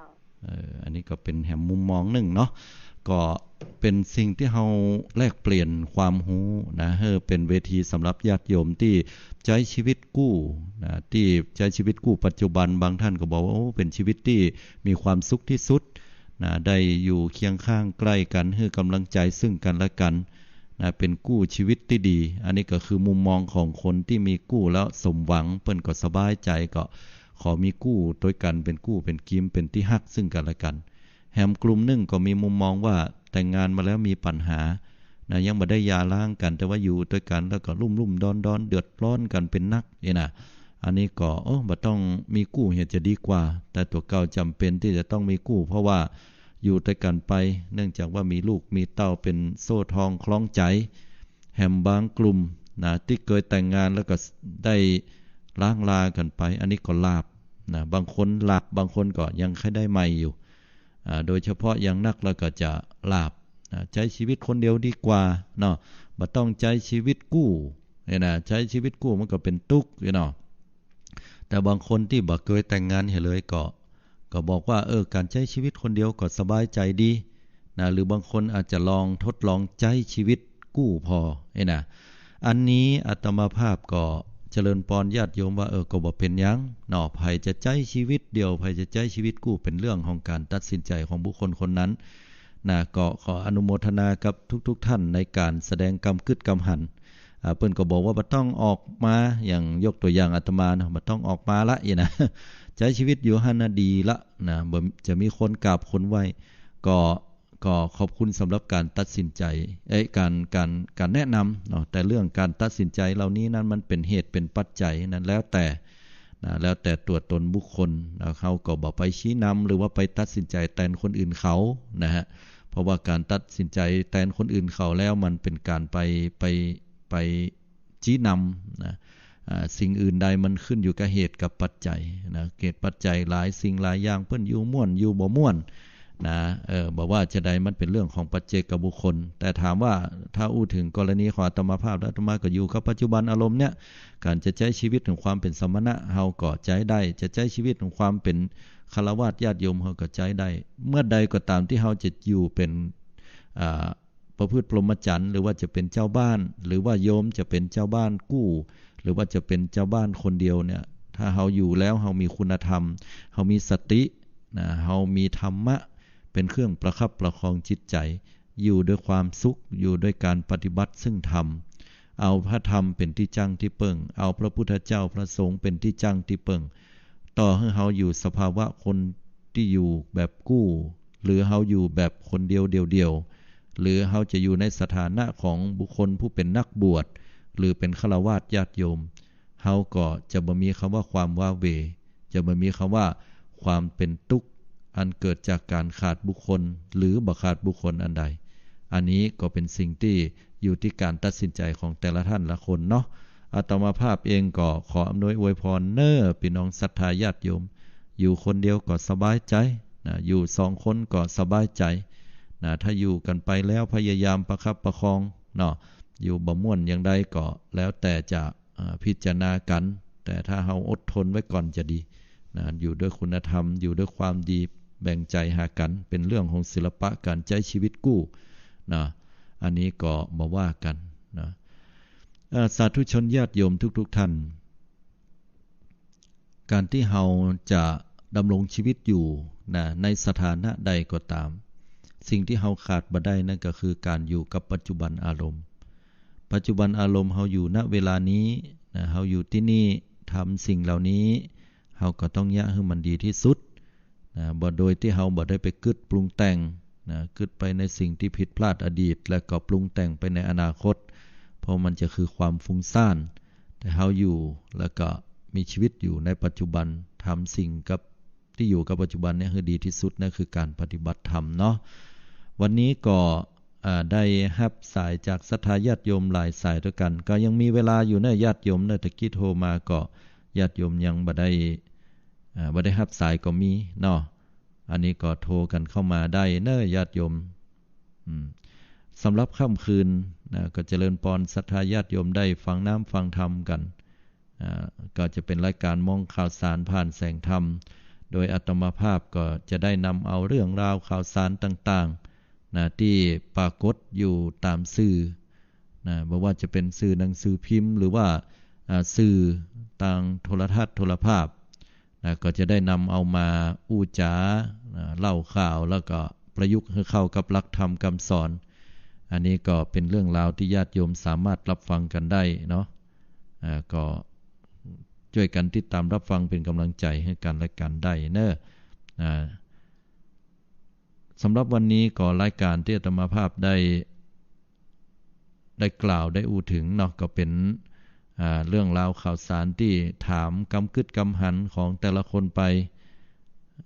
เออ อันนี้ก็เป๋นแหมมุมมองนึ่งเนาะ ก็เป๋นสิ่งตี้เฮาแลกเปลี่ยนความฮู้นะ หื้อเป๋นเวทีสำหรับญาติโยมตี้ใจ๊ชีวิตกู้นะ ตี้ใจ๊ชีวิตกู้ปัจจุบัน บางท่านก็บอกว่า โอ้ เป๋นชีวิตตี้มีความสุขตี้สุดนะ ได้อยู่เคียงข้างใก้กั๋น หื้อกำลังใจ๋ซึ่งกั๋นและกั๋นนะ เป๋นกู้ชีวิตตี้ดี อันนี้ก็คือมุมมองของคนตี้มีกู้แล้วสมหวัง เปิ้นก็สบายใจ๋ ก็ขอมีกู้ตวยกั๋น เป๋นกู้เป๋นกิม เป๋นตี้ฮักซึ่งกั๋นและกั๋น แหมกลุ่มนึ่งก็มีมุมมองว่าแต่งงานมาแล้วมีปัญหานะ ยังบ่ได้หย่าร้างกั๋น แต่ว่าอยู่ตวยกั๋นแล้วก็ลุ่มๆ ดอนๆ เดือดร้อนกั๋นเป๋นนักนี่นะ อันนี้ก็ โอ้ บ่ต้องมีกู้เหียจะดีกว่า แต่ตั๋วเก่าจ๋ำเป๋นตี้จะต้องมีกู้ เพราะว่าอยู่ตวยกั๋นไป เนื่องจากว่ามีลูกมีเต้าเป๋นโซ่ทองคล้องใจ๋ แหมบางกลุ่มนะ ตี้เกยแต่งงานแล้วก็ได้ร้างลากั๋นไป อันนี้ก็หลาบนะ บางคนหลาบ บางคนก็ยังใค่ได้ใหม่อยู่ อ่า โดยเฉพาะอย่างนักแล้วก็จะหลาบ อ่า ใจ๊ชีวิตคนเดียวดีกว่าเนาะ บ่ต้องใจ๊ชีวิตกู้เนี่ยนะ ใจ๊ชีวิตกู้มันก็เป๋นตุ๊กข์เนี่ยเนาะ แต่บางคนตี้บ่เกยแต่งงานเหียเลยก็ ก็บอกว่า เออ ก๋านใจ๊ชีวิตคนเดียวก็สบายใจ๋ดีนะ หรือบางคนอาจจะลองทดลองใจ๊ชีวิตกู้ผ่อเนี่ยนะ อันนี้อาตมาภาพก็เจริญปอนญาติโยมว่า เออ ก็บ่เป๋นหยังเนาะ ใผจะใจ๊ชีวิตเดี่ยว ใผจะใจ๊ชีวิตกู้ เป๋นเรื่องของก๋านตัดสินใจ๋ของบุคคลคนนั้นนะ ก็ขออนุโมทนากับทุกๆ ท่านในก๋านแสดงกำกึ๊ดกำหัน อ่า เปิ้นก็บอกว่าบ่ต้องออกมา อย่างยกตั๋วอย่างอาตมาเนาะ บ่ต้องออกมาละ อี้นะ ใจ๊ชีวิตอยู่หั้นน่ะดีละนะ บ่จะมีคนกราบคนไหว้ ก็ ก็ขอบคุณสำหรับก๋านตัดสินใจ๋ เอ๊ะ ก๋าน ก๋าน ก๋านแนะนำเนาะ แต่เรื่องก๋านตัดสินใจ๋เหล่านี้นั้นมันเป๋นเหตุเป๋นปัจจัยนั้นแล้วแต่นะ แล้วแต่ตั๋วตนบุคคลนะ เฮาก็บ่ไปชี้นำหรือว่าไปตัดสินใจ๋แตนคนอื่นเขานะฮะ เพราะว่าก๋านตัดสินใจ๋แตนคนอื่นเขาแล้วมันเป๋นก๋านไป ไป ไป ชี้นำนะ อ่า สิ่งอื่นใดมันขึ้นอยู่กับเหตุกับปัจจัยนะ เหตุปัจจัยหลายสิ่งหลายอย่าง เปิ้นอยู่ม่วนอยู่บ่ม่วนนะ เออ บ่ว่าจะใดมันเป๋นเรื่องของปัจเจกบุคคล แต่ถามว่าถ้าอู้เถิงกรณีของอาตมาภาพแล้ว อาตมาก็อยู่กับปัจจุบันอารมณ์เนี่ย ก๋านจะใจ๊ชีวิตของความเป๋นสมณะ เฮาก็ใจ๊ได้ จะใจ๊ชีวิตของความเป๋นฆราวาสญาติโยม เฮาก็ใจ๊ได้ เมื่อใดก็ตามตี้เฮาจะอยู่เป๋น อ่า ประพฤติพรหมจรรย์ หรือว่าจะเป๋นเจ้าบ้าน หรือว่าโยมจะเป๋นเจ้าบ้านกู้ หรือว่าจะเป๋นเจ้าบ้านคนเดียวเนี่ย ถ้าเฮาอยู่แล้วเฮามีคุณธรรม เฮามีสตินะ เฮามีธรรมะเป๋นเครื่องประคับประคองจิตใจ๋ อยู่ด้วยความสุข อยู่ด้วยก๋านปฏิบัติซึ่งธรรม เอาพระธรรมเป๋นตี้จั้งตี้เปิ้ง เอาพระพุทธเจ้าพระสงฆ์เป๋นตี้จั้งตี้เปิ้ง ต่อหื้อเฮาอยู่สภาวะคนตี้อยู่แบบกู้ หรือเฮาอยู่แบบคนเดียวเดี่ยวๆ หรือเฮาจะอยู่ในสถานะของบุคคลผู้เป๋นนักบวช หรือเป๋นฆราวาสญาติโยม เฮาก็จะบ่มีกำว่าความว้าเหว่ จะบ่มีกำว่าความเป๋นตุ๊กข์ อันเกิดจากก๋านขาดบุคคล หรือบ่ขาดบุคคลอันใด อันนี้ก็เป๋นสิ่งตี้อยู่ตี้ก๋านตัดสินใจ๋ของแต่ละท่านละคนเนาะ อาตมาภาพเองก็ขออำนวยอวยพรเน่อปี้น้องศรัทธาญาติโยม อยู่คนเดียวก็สบายใจ๋นะ อยู่สองคนก็สบายใจ๋นะ ถ้าอยู่กั๋นไปแล้วพยายามประคับประคองเนาะ อยู่บ่ม่วนอย่างใดก็แล้วแต่จะ อ่า พิจารณากั๋น แต่ถ้าเฮาอดทนไว้ก่อนจะดีนะ อยู่ด้วยคุณธรรม อยู่ด้วยความดี แบ่งใจ๋หากั๋น เป๋นเรื่องของศิลปะก๋านใจ๊ชีวิตกู้ นะ อันนี้ก็บ่ว่ากั๋น นะ เอ่อ สาธุชนญาติโยมทุกๆ ท่าน ก๋านตี้เฮาจะดำรงชีวิตอยู่นะ ในสถานะใดก็ต๋าม สิ่งตี้เฮาขาดบ่ได้นั้นก็คือก๋านอยู่กับปัจจุบันอารมณ์ ปัจจุบันอารมณ์เฮาอยู่ ณ เวลานี้นะ เฮาอยู่ตี้นี่ ทำสิ่งเหล่านี้ เฮาก็ต้องเยียะหื้อมันดีตี้สุดนะ บ่โดยตี้เฮาบ่ได้ไปกึ๊ดปรุงแต่งนะ กึ๊ดไปในสิ่งตี้ผิดพลาดอดีต แล้วก็ปรุงแต่งไปในอนาคต เพราะมันจะคือความฟุ้งซ่าน แต่เฮาอยู่แล้วก็มีชีวิตอยู่ในปัจจุบัน ทำสิ่งกับ ตี้อยู่กับปัจจุบันเนี่ยหื้อดีตี้สุด นั่นคือก๋านปฏิบัติธรรมเนาะ วันนี้ก็ อ่า ได้ฮับสายจากศรัทธาญาติโยมหลายสายตวยกั๋น ก็ยังมีเวลาอยู่เนาะญาติโยมเนาะ ตะกี้โทรมาก็ญาติโยมยังบ่ได้ อ่า บ่ได้ฮับสายก็มีเนาะ อันนี้ก็โทรกั๋นเข้ามาได้เนาะญาติโยม อืม สำหรับค่ำคืนนะ ก็เจริญปอนศรัทธาญาติโยมได้ฟังน้ำฟังธรรมกั๋น อ่า ก็จะเป๋นรายก๋านมองข่าวสารผ่านแสงธรรม โดยอาตมาภาพก็จะได้นำเอาเรื่องราวข่าวสารต่างๆ นะ ตี้ปรากฏอยู่ต๋ามสื่อ นะ บ่ว่าจะเป๋นสื่อหนังสือพิมพ์ หรือว่า อ่า สื่อตางโทรทัศน์โทรภาพ นะ ก็จะได้นำเอามาอู้จ๋า นะ เล่าข่าว แล้วก็ประยุกต์หื้อเข้ากับหลักธรรมกำสอน อันนี้ก็เป๋นเรื่องราวตี้ญาติโยมสามารถฮับฟังกั๋นได้เนาะ อ่า ก็จ้วยกั๋นติดต๋ามฮับฟังเป๋นก๋ำลังใจ๋หื้อกั๋นและกั๋นได้เนาะ อ่า สำหรับวันนี้ก็รายก๋านตี้อาตมาภาพได้ ได้กล่าวได้อู้เถิงเนาะ ก็เป๋น อ่า เรื่องราวข่าวสารตี้ถามกำกึ๊ดกำหันของแต่ละคนไป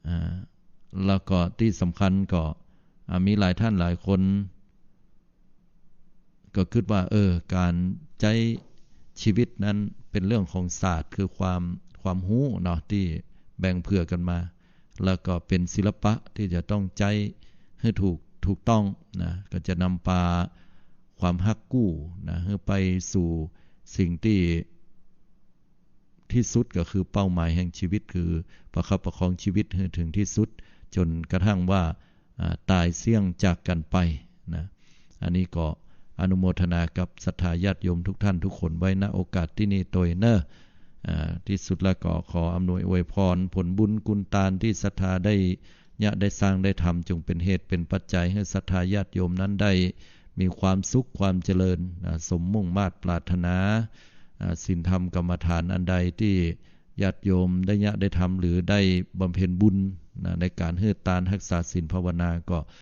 อ่า แล้วก็ตี้สำคัญก็ อ่า มีหลายท่านหลายคน ก็กึ๊ดว่า เออ ก๋านใจ๊ชีวิตนั้นเป๋นเรื่องของศาสตร์ คือความ ความฮู้เนาะ ตี้แบ่งเผื่อกั๋นมา แล้วก็เป๋นศิลปะตี้จะต้องใจ๊หื้อถูก ถูกต้องนะ ก็จะนำปาความฮักกู้นะ หื้อไปสู่สิ่งตี้ ตี้สุดก็คือเป้าหมายแห่งชีวิต คือประคับประคองชีวิตหื้อเถิงตี้สุด จ๋นกระทั่งว่า อ่า ต๋ายเสี้ยงจากกั๋นไปนะ อันนี้ก็อนุโมทนากับศรัทธาญาติโยมทุกท่านทุกคนไว้ ณ โอกาสตี้นี่ตวยเนาะ อ่า ตี้สุดแล้วก็ขออำนวยอวยพรผลบุญกุณตานตี้ศรัทธาได้เยียะได้สร้างได้ทำ จงเป๋นเหตุเป๋นปัจจัยหื้อศรัทธาญาติโยมนั้นได้มีความสุขความเจริญนะ สมมุ่งมาดปรารถนา อ่า ศีลธรรมกรรมฐานอันใดตี้ญาติโยมได้เยียะได้ทำ หรือได้บำเพ็ญบุญนะ ในก๋านหื้อตานฮักษาศีลภาวนาก็